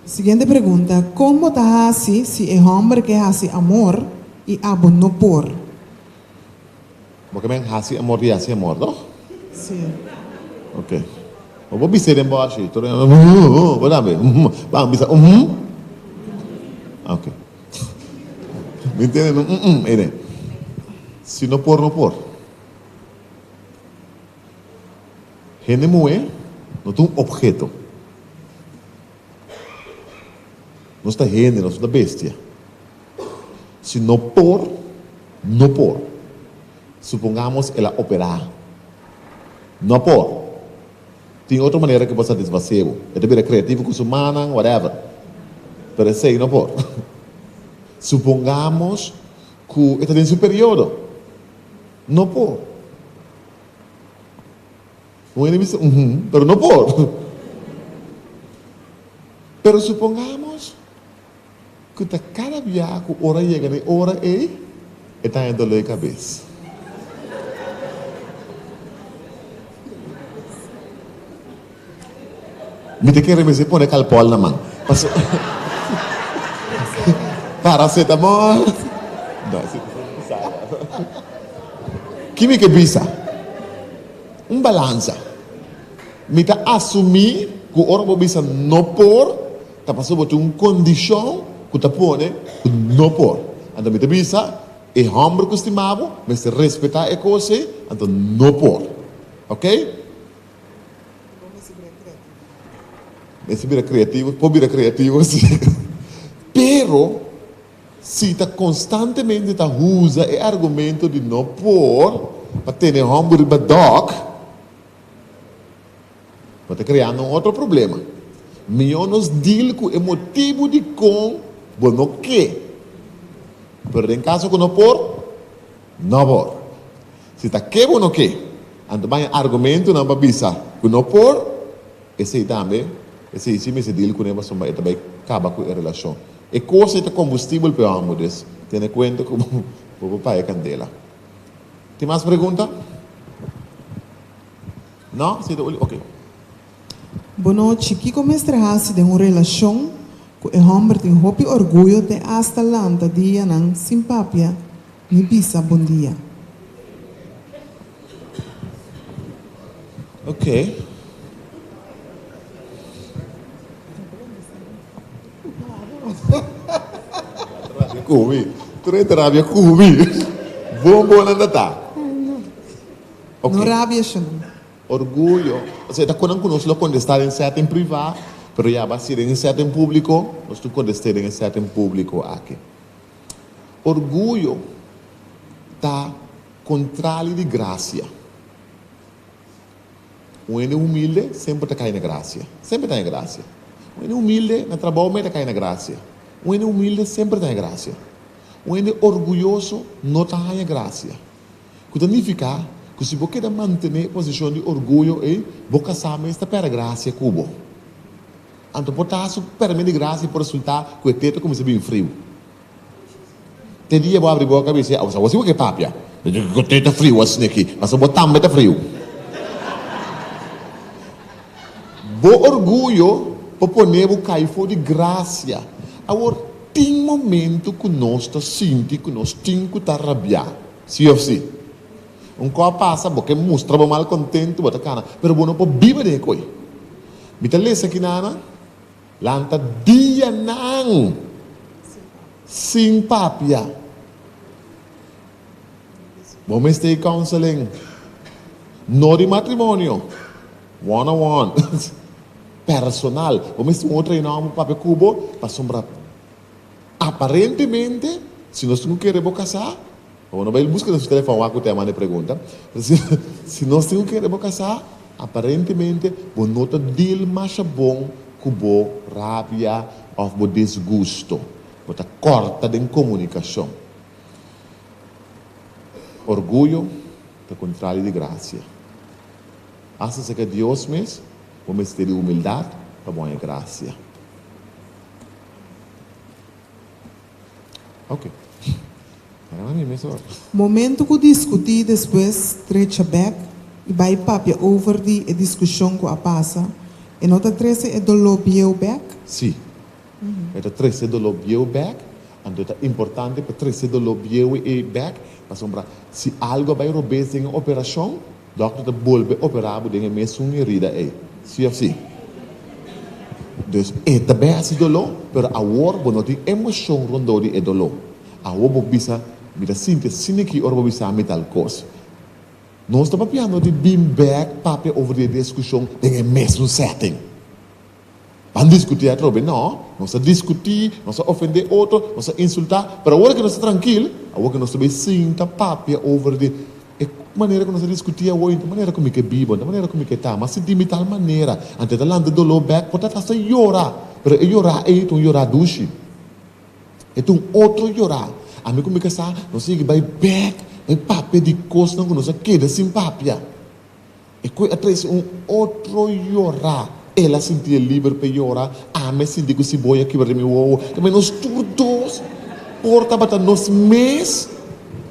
Siguiente pregunta, Kon bo ta hasi si e hòmber ke hasi amor i abo no por? Bo ke men hasi amor di hasi amor, toch? Sí. Ok. Bo por bis'é den bòshi. Tur hende uhmm bo tambe uhmm. Ban bisa uhmm. Ok. Mi ntende no uhmm ei den. Si no por, no por. Hende muhé no ta un obheto. Nos ta hende, nos no ta bestia. Si no por, no por. Supongamos el a operá. No por. Tin otro manera ku por satisfasé bo. E ta bira kreativo ku su mannan, whatever. Pero esei no por. Supongamos ku e ta den su periodo. No por. Un hende bisa, uhum, pero no por. Pero supongamos Ku ta kada bia ku ora yega na e ora ei, e ta haña doló di kabes. Mi ta kere mester pone kalpòl na man. Paso paracetamol. No, si Ki mi ke bisa? Un balansa. Mi ta asumí ku ora bo bisa no por, Ta pasobra bo tin un kondishon ku ta pone ku no por. Anto mi ta bisa, e hòmber ku stima bo mester respetá e kos ei, anto no por. Oke? Mester bira kreativo, por bira kreativo si. Pero si ta konstantemente ta usa e argumento di no por pa tene hòmber riba dòk, Bo ta kreando un otro problema. Mihó nos deal ku e motibu dikon bo no ke. Pero den kaso ku no por, no por. Si ta ke bo no ke, anto baña argumentunan pa bisa ku no por, esei tambe, esei si mester deal kuné pasobra e ta bai kaba ku e relashon. E kos ei ta kombustibel pa e hòmber, dus tene kuenta ku bo por paga e kandela. Tin mas pregunta? No? Si ta uli? Ok. Bonochi, kiko mester hasi den un relashon ku e hòmber tin hopi orguyo te asta lanta dianan sin papia? Ni bisa bon dia. Ok. Rabia ku mi. Tur e ta rabia ku mi. Bon bon nan ta ta. Ok. No rabia shon. Orguyo. Osea ta konan ku nos lo kontestá den setting privá, pero ya ba si den e setting públiko, nos tin kontest'é den e setting públiko aki. Orguyo ta kontrali di grasia. Un hende humilde semper ta kai na grasia. Semper ta haña grasia. Un hende humilde na trabou mei ta kai na grasia. Un hende humilde semper ta haña grasia. Un hende orguyoso no ta haña grasia. Ku ta nifiká ku si bo keda mantené e posishon di orguyo ei, bo kasá mes ta pèrdè grasia ku bo. Anto por ta su pèrdimento di grasia por resultá ku e te ta kuminsá bin friu. Te dia bo abri boka bisa, Awor si bo ke papia, ku te ta friu asin'aki, pasobra bo tambe ta friu. Bo orguyo por pone bo kai for di grasia. Awor, tin momento ku nos ta sinti ku nos tin ku ta rabiá, si òf si? Un kò a pasa, bo ke mustra bo mal kontentu, bo ta kana, pero bo no por biba den e koi. Mi ta lesa kinana, Lanta dianan sin papia. Bo mester e counseling, no di matrimonio, one on one, personal. Bo mester un otro hende papia ku bo pasobra aparentemente si nos tin ku kere bo kasá, bo no bai buska den su telefòn wak ku ta manda e pregunta, si nos tin ku kere bo kasá, aparentemente bo no ta deal masha bon ku bo rabia òf bo disgusto. Bo ta kòrta den komunikashon. Orguyo ta kontrario di grasia. Asta serka Dios mes, bo mester di humildat pa bo haña grasia. Ok. Era mi mes ora. Momento ku diskutí despues trecha bèk i bai papia over di e diskushon ku a pasa, e no ta trese e doló bieu bèk? Sí. E ta trese doló bieu bèk, anto e ta importante pa trese doló bieu ei bèk, pasobra si algu a bai robes den e operashon, dòkter ta bolbe operá bo den e mesun herida ei. Sí òf sí? Dus e ta bai hasi doló, pero awor bo no tin emoshon rondó di e doló. Awor bo bisa, Mi ta sinti asina aki ora bo bisa mi tal kos. Nos ta papiando di bin bèk papia over di e diskushon den e mesun setting. Ban diskutí atrobe? No, nos a diskutí, nos a ofendé otro, nos a insultá, pero awor ke nos ta trankil, awor ke nos ta bai sinta papia over di e manera ku nos a diskutí awor, i ta manera ku mi ke biba, ta manera ku mi ke ta, m'a sinti mi tal manera, anto e ta lanta doló bèk, por ta ta hasta yora, pero e yorá ei ta un yorá dushi, e ta un otro yorá. Ami ku mi kasá nos a sigui bai bèk, bai papia di kosnan ku nos a keda sin papia. E koe a trese un otro yorá. El a sintié liber p'e yora, ami a sinti ku siboya a kibra den mi wowo. Tambe nos tur dos por tabata nos mes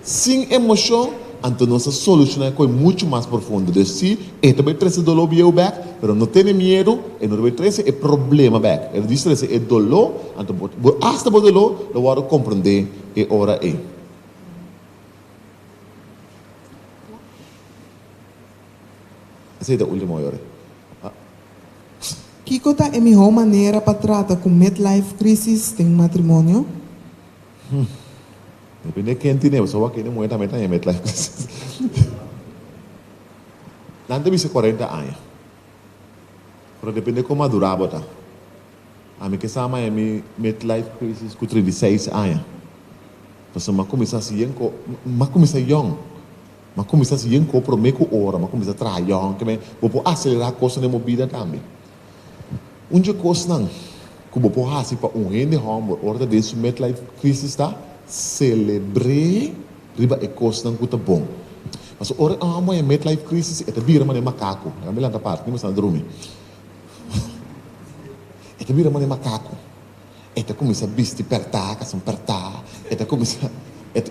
sin emoshon, anto nos a solushoná e koe muchu mas profundo. Dus sí, e ta bai trese doló bieu bèk, pero no tene miedu, e no ta bai trese e problema bèk. E ta djis trese e doló, anto bo asta bo doló lo wòrdu komprondé e ora ei. Esei ta ultimo yori. Kiko ta e mihó manera pa trata ku midlife crisis den matrimonio? Depende ken tine, pasobra wak hende muhé tambe ta haña midlife crisis. Nan ta bisa cuarenta aña. Pero depende kon madurá bo ta. Ami ke sa maya mi midlife crisis ku 36 aña. Pasobra mi a kuminsá hasi yen ko, mi a kuminsá yòn. Mi a kuminsá hasi yen ko promé ku ora, mi a kuminsá traha yòn. Ke men, bo por aselerá kosnan den bo bida tambe. Un dje kosnan ku bo por hasi pa un hende hòmber ora ta den su midlife crisis ta selebr'é riba e kosnan ku ta bon. Pasobra ora e hòmber haña midlife crisis e ta bira manera makaku. Laga mi lanta parti, mi a drumi. E ta bira manera makaku. E ta kuminsá bisti pèrtá, kason pèrtá, e ta kuminsá, e ta,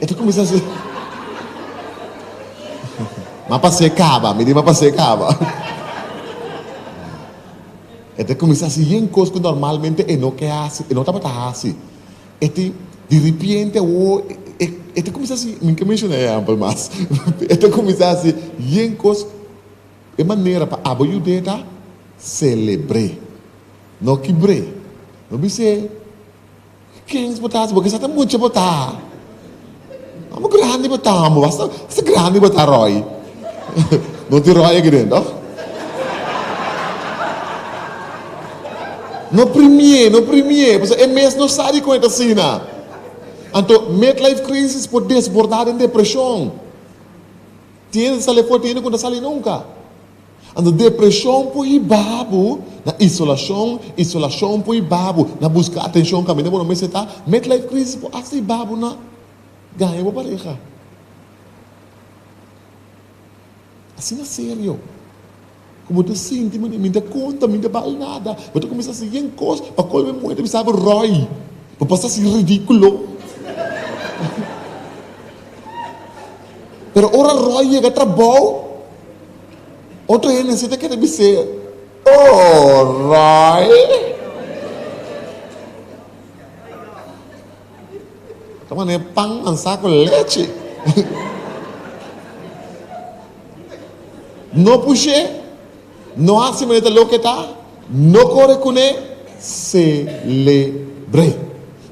e ta kuminsá hasi. M'a pas'é kaba, mi di m'a pas'é kaba. E ta kuminsá hasi yen kos ku normalmente e no ke hasi, e no tabata hasi. E tin, diripiente awor. E ta kuminsá hasi, mi ke menshoná e ehèmpel mas, e ta kuminsá hasi yen kos, e manera pa abo yud'é ta selebr'é, no kibr'é, no bis'é Kens bo ta hasi? Bo ke sa ta mucha bo ta. Amo grandi bo ta amo. Basta basta grandi bo ta Roy. No tin Roy aki den, toch? No primié, no primié, pasobra e mes no sa dikon e ta asina. Anto midlife crisis por desbordá den depreshon. Tin hende ta sali afó, tin hende ku no ta sali nunka. Anto depreshon por hiba bo na isolashon, isolashon por hiba bo na buska atenshon kaminda bo no mester ta, midlife crisis por asta hiba bo na gaña bo pareha. Asina serio ku bo ta sinti manera mi ta konta, mi ta bal nada, bo ta kuminsá hasi yen kos pa kolbe muhé ta bisa bo ròi, bo pasa hasi ridíkulo. Pero ora Roy yega trabou, otro hende si ta kere bis'é, Oh, Roy! Ta manera pan mansá ku lechi. No push'é, no hasi manera ta loke ta, no kore kuné, selebr'é.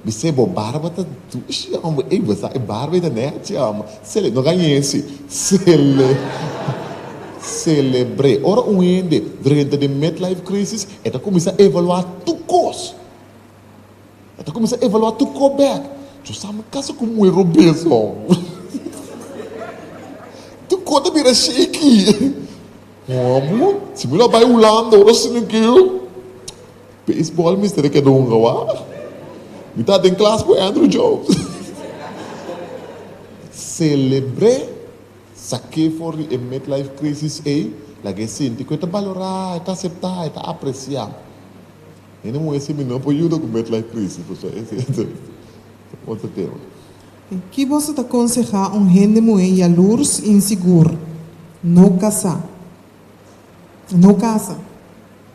Bis'é bo barba ta dushi homber, ey bo sa e barba ei ta nechi homber, sele, no gañ'é si, sele, selebr'é. Ora un hende drenta den midlife crisis e ta cuminsa evalua tur cos, e ta cuminsa evalua tur cos bek, yo sa mi casa cu muhe robes homber, tur cos ta bira shaky, homber si mi lo a bay Hulanda ora asina ke. Baseball mester a keda hunga wak. Mi ta den klas ku Andrew Jones. Selebr'é, sak'é for di e midlife crisis ei, lag'é sinti ku e ta balorá, e ta aseptá, e ta apresiá. Hende muhé si mi no por yuda ku midlife crisis, pasobra esei ta otro tema. Ki boso ta konsehá un hende muhé yalurs insigur, no kasá? No kasa.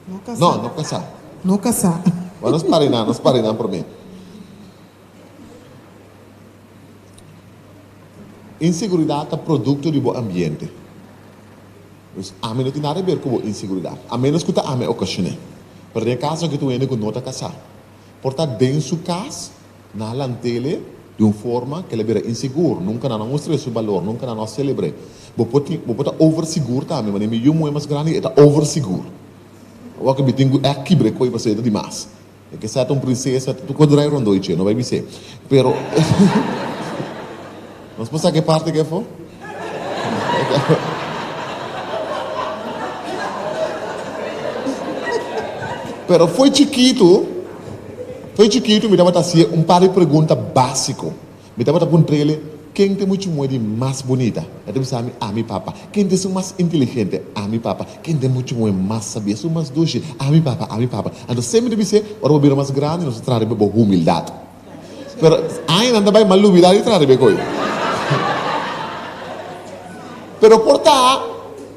No kasá. No, no kasá. No kasá. Bueno, nos para einan, nos para einan promé. Inseguridat ta produkto di bo ambiente. Dus ami no tin nada ber ku bo inseguridat, a ménos ku ta ami a okashoné. Pero den e kaso aki ta un hende ku no ta kasá. Por ta den su kas, Nan a lant'ele di un forma ku el a bira insegur. Nunka nan no a mustr'é su balor, nunka nan no a selebr'é. Bo por tin, bo por ta over sigur tambe, manera mi yu muhé mas grandi e ta over sigur. Awor ku mi tin ku ègt kibra e koi pasobra e ta dimas. E ke sa ta un prinsesa, ta tur kos drai rondó i dje, no bai bis'é. Pero nos por saka e parti aki afó? Pero fo'i chikitu. Fo'i chikitu mi tabata hasié un par di pregunta básiko. Mi tabata puntr'el, Ken ta e muchu muhé di mas bunita? E ta bisa mi, Ami, papa. Ken ta esun mas inteligente? Ami, papa. Ken ta e muchu muhé mas sabí, esun mas dushi? Ami, papa, ami, papa. Anto semper mi ta bis'é, Ora bo bira mas grandi, nos ta traha riba bo humildat. Pero añanan ta bai, m'a lubidá di traha riba e koi. Pero por ta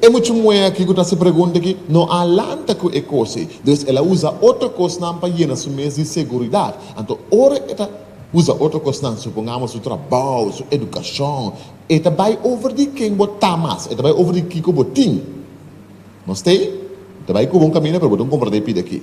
e muchu muhé aki ku ta hasi pregunta aki no a lanta ku e kos ei. Dus el a usa otro kosnan pa yena su mes di seguridat. Anto ora e ta usa otro kosnan, supongamos su trabou, su edukashon, e ta bai over di ken bo ta mas, e ta bai over di kiko bo tin. Nos ta ei? E ta bai ku bo un kaminda pero bo ta un komprendé pida aki.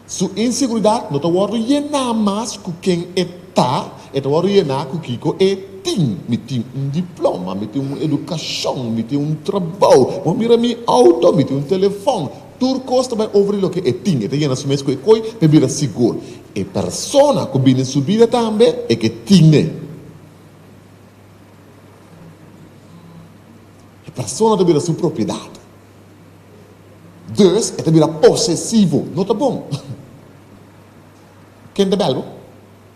Su inseguridat no ta wòrdu yená mas ku ken e ta, e ta wòrdu yená ku kiko e tin. Mi tin un diploma, mi tin un edukashon, mi tin un trabou, bo mira mi outo, mi tin un telefòn. Tur kos ta bai over di loke e tin. E ta yena su mes ku e koi pa e bira sigur. E persona ku bini su bida tambe e ke tin e. E persona ta bira su propiedat. Dus e ta bira posesivo. No ta bon. Ken ta bel bo?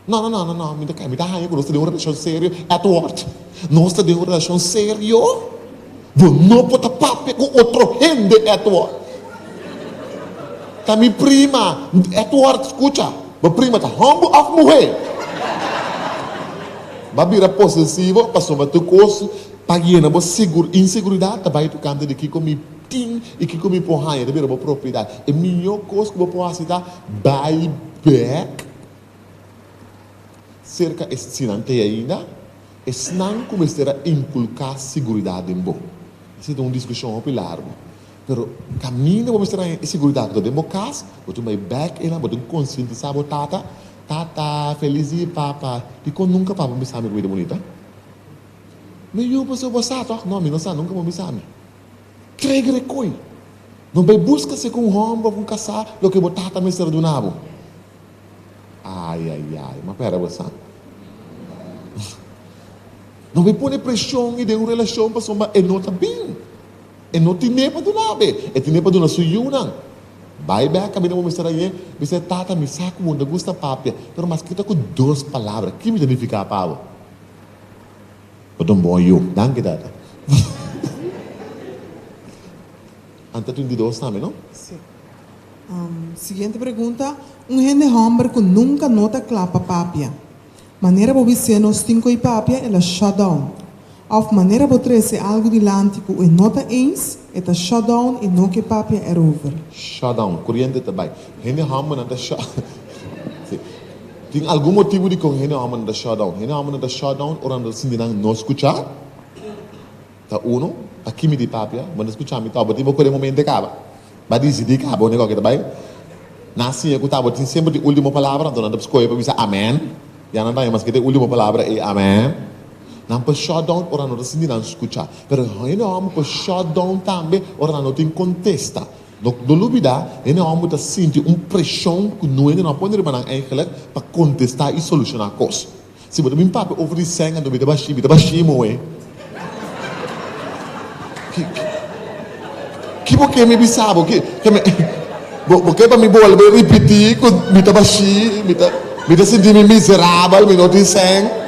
No, no, no, no, no, mi ta mi ta haña ku nos ta den un relashon serio. Edward, nos ta den un relashon serio? Bo no por ta papia ku otro hende, Edward. Ta mi prima. Edward, skucha, bo prima ta hòmber òf muhé? Bo a bira posesivo pasobra tur kos pa yena bo sigur inseguridat ta bai tokante di kiko mi tin i kiko mi por haña, ta bira bo propiedat. E mihó kos ku bo por hasi ta bai bèk serka e si nan t'ei ainda. Esnan ku mester a inkulká siguridat den bo. Esei ta un diskushon hopi largu. Pero kaminda bo mester haña e siguridat ku ta den bo kas, bo tin bai bèk einan, bo tin konsientisá bo tata, Tata, felis dia papa. Dikon nunka papa bisa mi ku mi ta bunita? Mi yu, pasobra bo sa tòg? No, mi no sa, nunka bo bisa mi. Trigger e koi. No bai buska si ku un hòmber òf un kasá loke bo tata mester a duna bo. Ai ai ai, ma pera bo sa. No bai pone preshon i den un relashon pasobra e no ta bin. E no tine pa duna be, e tine pa duna su yunan. Bai bek kaminda bo mester a ye, bisa e tata mi sa ku bo no ta gusta papia, pero maske ta ku dos palabra, ki mi ta nifiká pa bo? Bo ta un bon yu. Danki tata. Anta tin di dos tambe, no? Sí. Siguiente pregunta, Un hende hòmber ku nunka no ta kla pa papia. Manera bo bis'é nos tin ko'i papia, el a shut down. Òf manera bo trese algu dilanti ku e no ta eens, e ta shut down i no ke papia erover. Shut down, kuriente ta bai. Hende hòmbernan ta shut Sí. Tin algun motibu dikon hende hòmbernan ta shut down. Hende hòmbernan ta shut down ora nan ta sinti nan no skuchá. Ta uno, pa ki mi di papia? Bo no skucha mi tòg, bo tin bo kore momente kaba. Ba disidí kaba unda kòke ta bai. Nan a siña ku ta bo tin semper di último palabra, anto nan ta skohe pa bisa amèn. Ya nan ta haña maske ta e último palabra ei, amèn. Nan por shut down ora nan no ta sinti nan skucha. Pero hende hòmber por shut down tambe ora nan no tin kontesta. No no lubidá, hende hòmber ta sinti un preshon ku no hende no a pone riba nan eigelijk pa kontestá i solushoná kos. Si bo ta bin papia over di sèn anto mi ta bashí, mi ta bashí moe. Ki, ki bo ke mi bisa bo? Ki, ke mi, bo, bo ke pa mi bolbe ripití ku mi ta bashí, mi ta, mi ta sinti mi miserabel, mi no tin sèn?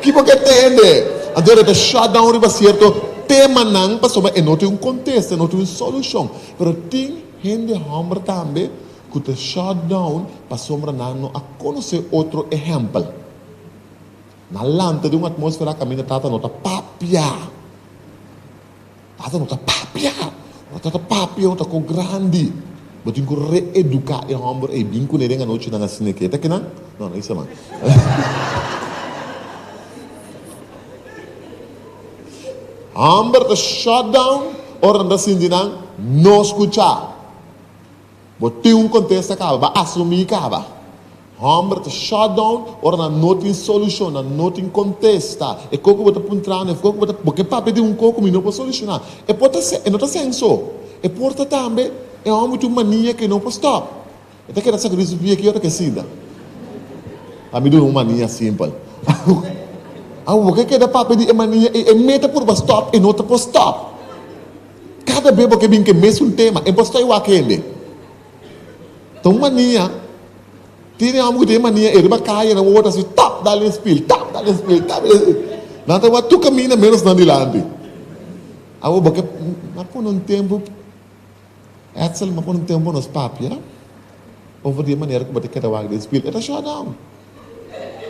Ki bo ke tende? Anto e ta shut down riba sierto temanan pasobra e no tin un kontesta, e no tin un solushon. Pero tin hende hòmber tambe ku ta shut down pasobra nan no a konosé otro ehèmpel. Nan lanta den un atmósfera kaminda tata no ta papia. Tata no ta papia. Ora tata papia un ta ko grandi. Bo tin ku reeduká e hòmber ei bin kuné den anochinan asina ke. Ta kinan? No, no isa man. Hòmber ta shut down ora nan ta sinti nan no skuchá. Bo tin un kontesta kaba, bo a asumí kaba. Hòmber ta shut down ora nan no tin solushon, nan no tin kontesta. E kos ku bo ta puntra nan, e kos ku bo ta, bo ke papia di un kos ku mi no por solushoná. E por ta e no ta sen so. E por ta tambe e hòmber tin un mania ku e no por stòp. E ta keda sakudí su pia ki ora ku e sinta. A mi duna un mania simpel. Awor bo ke keda papia di e mania ei, e meta purba stòp, e no ta por stòp. Kada be bo ke bin ke mesun tema, e bo stoi wak hende. Ta un mania, tin e homber ku tin e mania ei riba kaya nan wou ta hasi tap dal den spil, tap dal den spil, tap dal den spil. Nan ta wak tur kaminda menos nan dilanti. Awor bo ke a pone un tempu, Edsel, mi a pone un tempu pa nos papia over di e manera ku bo ta keda wak den spil. E ta shut down.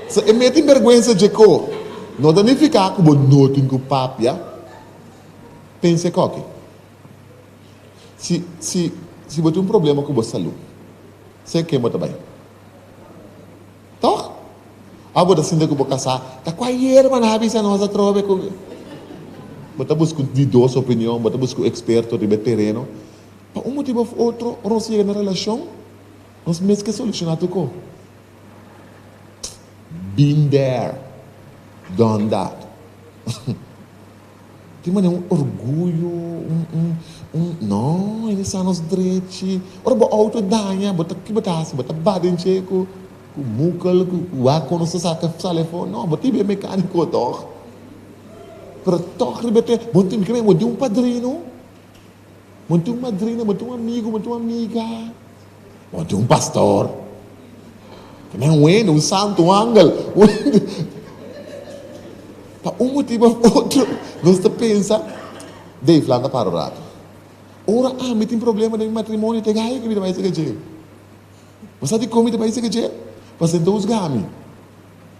So e mete bergwensa dje ko no ta nifiká ku bo no tin ku papia. Pensa e koki. Si, si, si bo tin un problema ku bo salú, se ken bo ta bai? Tòg? Òf bo ta sinti ku bo kasá, ta kua yerba nan a bisa nos atrobe ku. Bo ta buska un di dos opinion, bo ta buska un eksperto riba e tereno. Pa un motibu òf otro, ora nos yega na relashon, nos mes ke solushoná tur ko. Been there, done that. Tin manera un orguyo, un, un, un, no, e sa nos drechi. Ora bo auto daña, bo ta, ki bo ta hasi? Bo ta ba den dje ku, ku mukel, ku, ku wak ku nos ta saka sali afó? No, bo tin be mekániko tòg. Pero tòg riba e te, bo tin, bo tin un padrino, bo tin un madrina, bo tin un amigu, bo tin un amiga. Bo tin un pastor. Te men un hende, un santo, un angel. Pa un motibu of otro, nos ta pensa, Dave, lanta para un rato. Ora ami tin problema den mi matrimonio, te gaya ku mi ta bai sega dje. Bo sa dikon mi ta bai sega dje? Pasobra e no ta husga mi.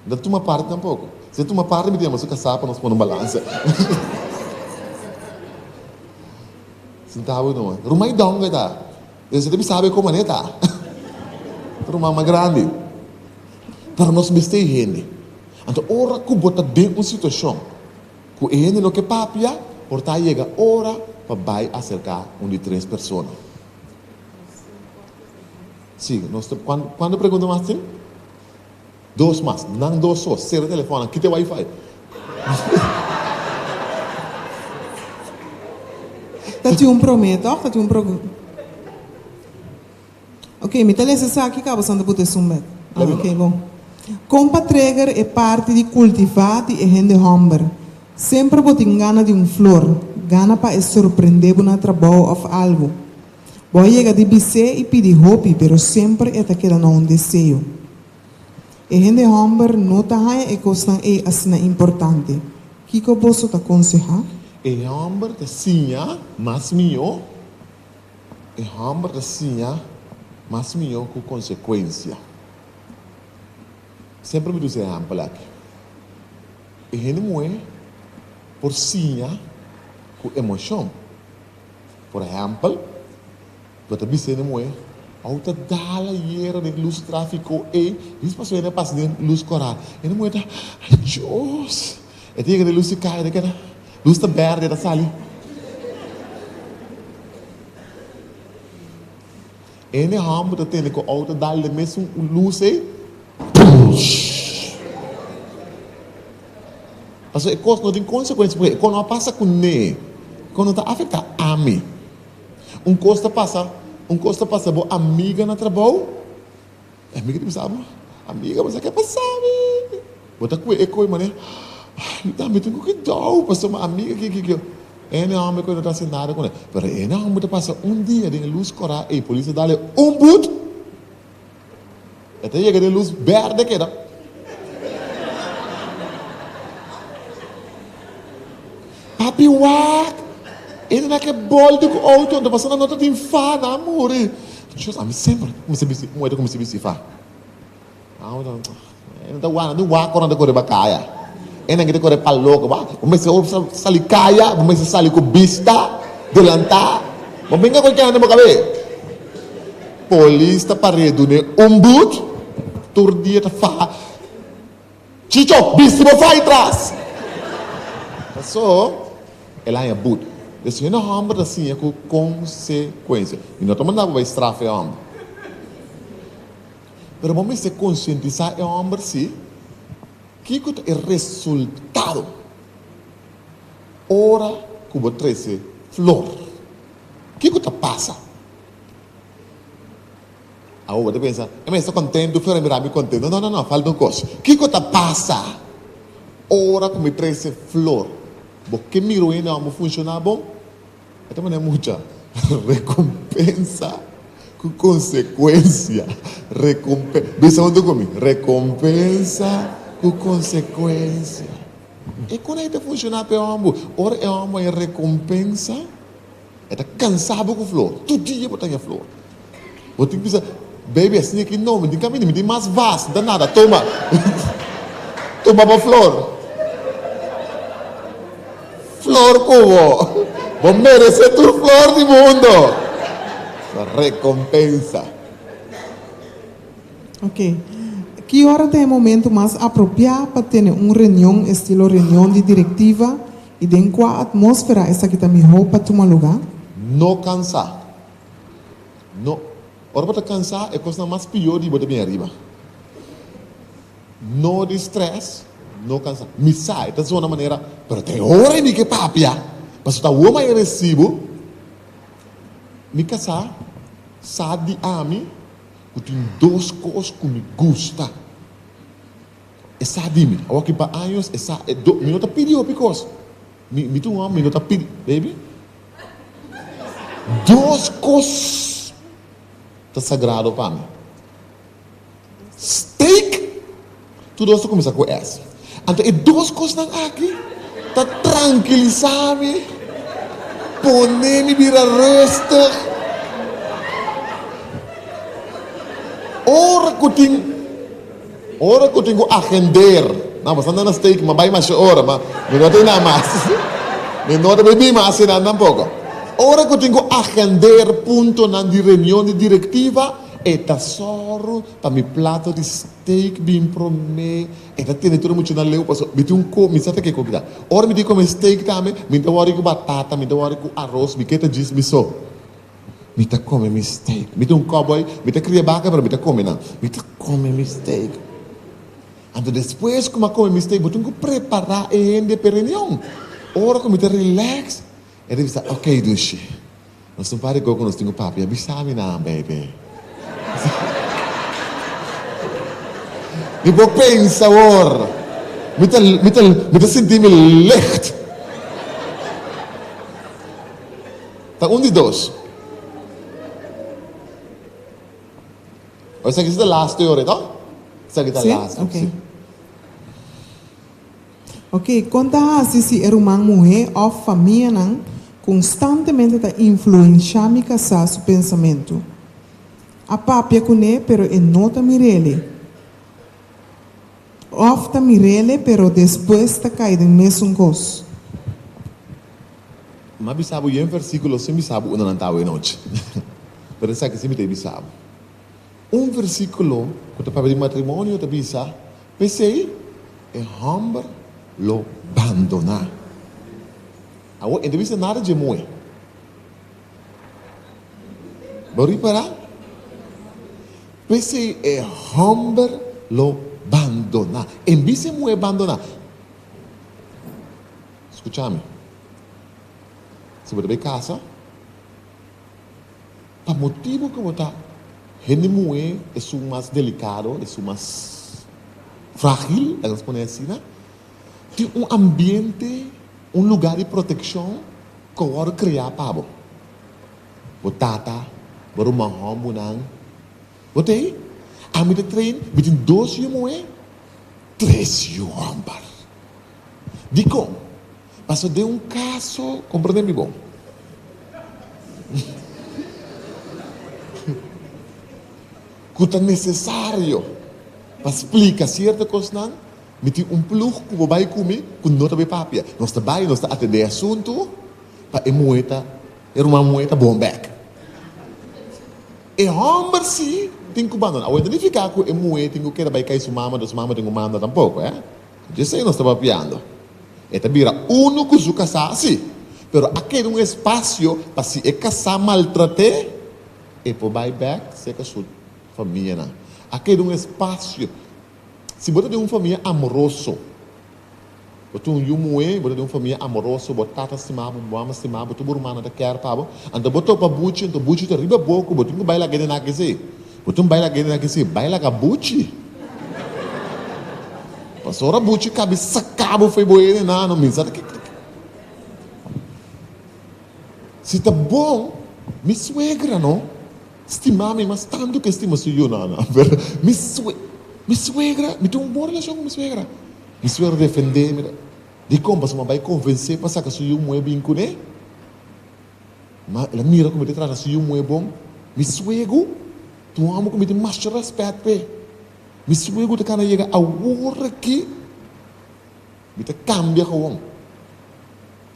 No ta tuma parti tampoko. Si e tuma parti, mi ta yama su kasá pa nos pone un balansa. Sinta bo numa. Ruman i dònke ta. Esei ta bisa bo kon manera ta. Ta ruman mas grandi. Pero nos mester e hende. Anto ora ku bo ta den un situashon ku e hende no ke papia, por ta yega ora pa bai aserká un di tres persona. Sí, nos ta, kuantu pregunta mas tin? Dos mas, nan dos so, sera telefonnan, kita e wifi. Ta tin un promé tòg? Ta tin un promé. Ok, mi ta lesa esaki kaba Santa Puta esun bek. Ah, ok, bon. Kon pa trigger e parti di kultivá di e hende hòmber? Semper bo tin gana di un flor, gana pa e sorprendé bo na trabou òf algu. Bo a yega di bis'é i pidi hopi, pero semper e ta keda na un deseo. E hende hòmber no ta haña e kosnan ei asina importante. Kiko boso ta konsehá? E hòmber ta siña mas mihó. E hòmber ta siña mas mihó ku konsekuensia. Semper mi ta usa e ehèmpel aki. E hende muhé por siña ku emoshon. Por ehèmpel, bo ta bisa hende muhé, Ou ta dal ayera den lus tráfiko ei, dis pasobra hende a pasa den lus kòrá. Hende muhé ta, Ay Dios! E ta yega den lus di kaya, e ta keda, lus ta bèrdè, e ta sali. Hende hòmber ta tende ku ou ta dal den mesun lus ei, Puush! Pasobra e kos no tin konsekuensia pasobra e kos no a pasa kuné, e kos no ta afektá ami. Un kos ta pasa, un kos ta pasa bo amiga na trabou, e amiga ta bisa bo, amiga bo sa ke pasa mi? Bo ta kue e koi manera, ay mi tambe tin ku kidou pasobra mi amiga ki ki ki. Ene homber ku no ta hasi nada kuné, pero ene homber ta pasa un dia den e lus kòrá ei polis ta dal e un but. E ta yega den lus berde keda. Papi wak! E na ke boldo ku outo anto pasobra nan no ta tin fa, nan a muri. Dios, ami semper kuminsá bisti, un oito kuminsá bisti fa. E no ta wak, nan tin wak ora nan ta kore ba kaya. E nan ke ta kore pa loko. Bo mester sali kaya, bo mester sali ku bista delantá. Bo binga ku kende bo kabe. Polis ta par'é dun'é un but, tur dia ta faha, Chicho, bisti bo faha tras! Paso, el a haña but. Des hende hòmber ta siña ku konsekuensia. Mi no ta manda bo bai straf e hòmber. Pero bo mester konsientisá e hòmber si kiko ta e resultado ora ku bo trese flor. Kiko ta pasa? Awor bo ta pensa, e mester kontentu, flor a mira mi kontentu. No, no, no, falta un kos. Kiko ta pasa ora ku mi trese flor? Bo ke mira un hende amo funshoná bon? E ta manera mucha rekompensa ku konsekuensia. Rekompe, bisa huntu ku mi, rekompensa ku konsekuensia. E kon ei ta funshoná pa e hòmber? Ora e hòmber haña rekompensa, E ta kansa bo ku flor. Tur dia bo ta haña flor. Bo tin ku bisa, Baby, asina aki no, mi tin kaminda, mi tin mas vas, no ta nada, tuma. Tuma bo flor. Flor ku bo. Bo meresé tur flor di mundo. Rekompensa. Ok. Ki ora ta e momento mas apropiá pa tene un reunion estilo reunion di direktiva I den kua atmósfera esaki ta mihó pa tuma lugá? No kansá. No. Ora bo ta kansá, e kosnan mas pió di bo ta bini ariba. No di strès, no kansá. Mi sa, e ta zona manera, pero ta e ora ei mi ke papia. Pasobra ta awor mi a resibu. Mi kasá sa di ami ku tin dos kos ku mi gusta. E sa di mi. Awor ki pa años e sa e do mi no ta pidi hopi kos. Mi mi ta un hòmber mi no ta pidi baby dos kos ta sagrado pa mi. Steak tur dos ta kuminsá ku S. Anto e dos kosnan aki ta trankilisá mi, pone mi bira rustig. Ora ku tin. Ora ku tin ku agender, nan bo sta na steak, ma bai masha ora, ma mi no ta ina mas. Mi no ta bai bin mas einan tampoko. Ora ku tin ku agender puntonan di reunion di direktiva, E ta sòru pa mi plato di steak bin promé. E ta tene tur e muchanan leu pasobra mi tin un ko, mi sa ta ke koki ta. Ora mi tin kome steak tambe, mi no ta wòri ku batata, mi no ta wòri ku aros, mi ke ta djis mi so. Mi ta kome mi steak. Mi ta un cowboy, mi ta kria baka pero mi ta kome nan. Mi ta kome mi steak. Anto despues ku mi a kome mi steak, bo tin ku prepará e hende pa e reunion. Ora ku mi ta relax, e ta bisa, ok dushi, nos tin un par di kos ku nos tin ku papia. Bisa mi nan, baby. Mi por pensa awor. Mi ta, mi ta, mi ta sinti mi licht. Ta un di dos. O esaki si ta laatste ora, to? Esaki ta Sí? laatste, Ok. sí. Ok, kon ta hasi si e ruman muhé òf famianan konstantemente ta influenshá mi kasá su pensamentu? A papia kuné pero e no ta mir'ele. Òf ta mir'ele pero despues ta kai den mesun kos. M'a bisa bo yen versíkulo sin bisa bo unda nan ta awe nochi. Pero esaki sí mi ta e bisa bo. Un versíkulo ku ta papia di matrimonio ta bisa, P'esei e hòmber lo bandoná. Awor e no ta bisa nada dje muhé. Bo ripará? P'esei e hòmber lo bandoná. En bes e muhé bandoná. Skucha mi. Si bo ta bai kasa, pa motibu ku bo ta hende muhé esun mas delikado, esun mas frágil, laga nos pone asina, tin un ambiente, un lugá di protekshon ku a wòrdu kreá pa bo. Bo tata, bo ruman hòmbunan, bo ta ei. Ami ta train, mi tin dos yu muhé, tres yu hòmber. Dikon? Pasobra den un kaso, komprendé mi bon, ku ta nesesario pa splika sierto kosnan, mi tin un plug ku bo bai ku mi ku no ta bai papia. Nos ta bai, nos ta atendé e asuntu pa e muhé ta, e ruman muhé ta bon bèk. E hòmber sí tin ku bandoná. Awor e ta nifiká ku e muhé tin ku keda bai kai su mama, dus mama tin ku manda tampoko, eh. Djesei nos ta papiando. E ta bira unu ku su kasá, sí, pero a keda un espasio pa si e kasá maltrat'é, e por bai bèk serka su famianan. A keda un espasio. Si bo ta den un famia amoroso, bo ta un yu muhé, bo ta den un famia amoroso, bo tata stima bo, bo mama stima bo, tur bo rumannan ta kèr pa bo, anto bo topa buchi, anto buchi ta riba bo ku bo tin ku bai laga e den akesei. Bo tin bai laga hende aki si bai laga buchi. Pasobra buchi kabi saka bo fo'i bo hende nan no minsa ta kiko. Si ta bon mi suegra no stima mi mas tantu ke stima su yunan nan pero mi sue mi suegra mi tin un bon relashon ku mi suegra. Mi suegra defende mi dikon pasobra mi a bai konvensé pa saka su yu muhé bin kuné. Ma el a mira ku mi ta trata su yu muhé bon. Mi suegu ta un hòmber ku mi tin masha rèspèt p'e. Mi suegu ta kana yega awor aki, mi ta kambia gewoon.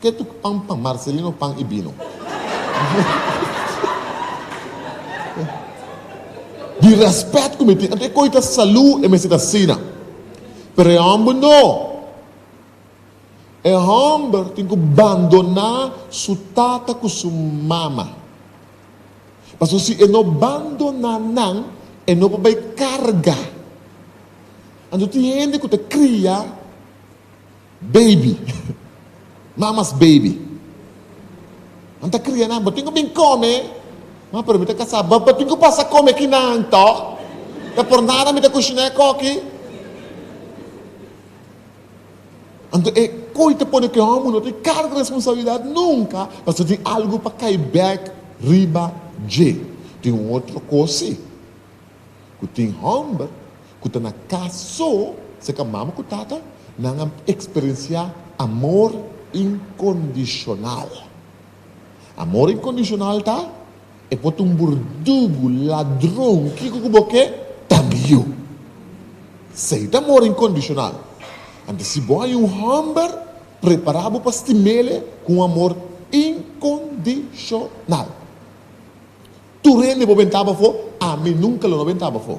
Ke tu pan pan, Marcelino pan i bino. Di rèspèt ku mi tin. Anto e koi ta salú, e mester ta asina. Pero e hòmber no. E hòmber tin ku bandoná su tata ku su mama. Pasobra si e no bandoná nan, e no por bai karga. Anto tin hende ku ta kria baby, mama's baby. Nan ta kria nan, bo tin ku bin kome. Ma pero mi ta kasá, bo tin ku pasa kome kinan tòg. Ta por nada mi ta kushiná e koki. Anto e koi ta pone ku e hòmber no tin karga responsabilidat nunka, pasobra tin algu pa kai bèk riba dje. Tin un otro kos si, ku tin hòmber ku ta na kas so, serka mama ku tata, nan a eksperensiá amor inkondishonal. Amor inkondishonal ta E por ta un burdugu, ladron, kiko ku bo ke, ta mi yu. Esei ta amor inkondishonal. Anto si bo haña un hòmber, prepará bo pa stim'el ku un amor inkondishonal. Tur hende bo bentá bo afó. Ami nunka lo no benta bo afó.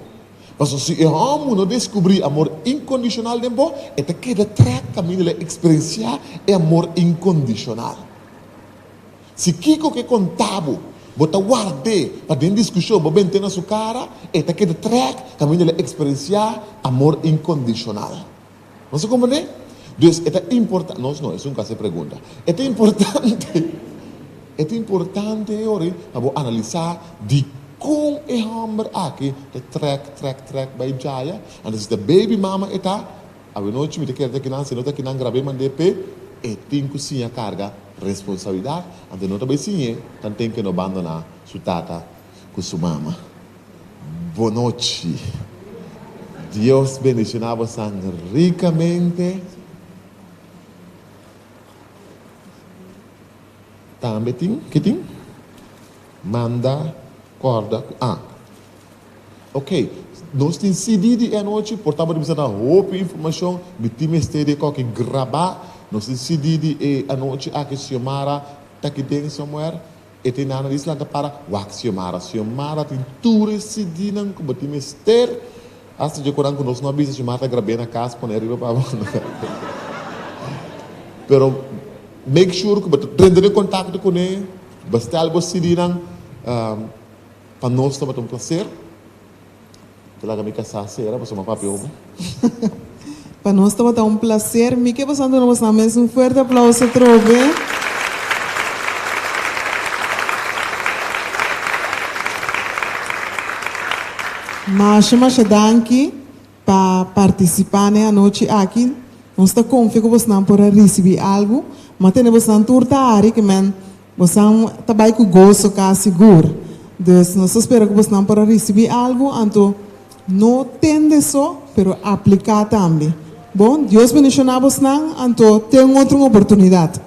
Pasobra si e hòmber no deskubrí amor inkondishonal den bo, e ta keda trèk kaminda el a eksperensiá e amor inkondishonal. Si kiko ke konta bo, bo ta ward'é pa den diskushon bo bent'é na su kara, e ta keda trèk kaminda el a eksperensiá amor inkondishonal. Nos a komprendé? Dus e ta importa, nos no, esun ku hasi e pregunta. E ta importante, e ta importante e ora ei pa bo analisá dikon e hòmber aki ta trèk, trèk, trèk bai djaya. Anto si ta baby mama e ta, awenochi mi ta kere ta kinan, si no ta kinan grab'é mand'é p'e, e tin ku siña karga responsabilidat, anto e no ta bai siñ'é tanten ku e no bandoná su tata ku su mama. Bonochi. Dios bendiciona bosan ricamente. Tambe tin, ki tin? Manda corda cu, ah. Ok, nos tin CD di e anochi, por ta bo ta bisa ta hopi informacion, mi tin mester di e koki graba. Nos tin CD di e anochi aki, Xiomara ta aki den somewhere. E tin nana di Isla ta para wak Xiomara. Xiomara tin tur e CD-nan ku bo tin mester. Hasta dje koran ku nos no a bisa Xiomara ta grab'é na kas pone riba pa bo. Pero make sure ku bo ta drenta den kontakto kuné, bestel bo CD-nan. Pa nos tabata un plaser. Ta laga mi kasá sera pasobra mi a papia hopi. Pa nos tabata un placer. Mi ke boso a duna boso mes un fuerte aplauso atrobe. Masha masha danki pa participa na e anochi aki. Nos ta confia cu bosonan por a ricibi algo. Ma tene bosonan tur ta hari ke men Bosan ta bai ku goso ka sigur. Dus nos ta spera ku bosnan por a risibí algu, anto no tende so, pero apliká tambe. Bon, Dios bendishoná bosnan, anto te un otro un oportunidat.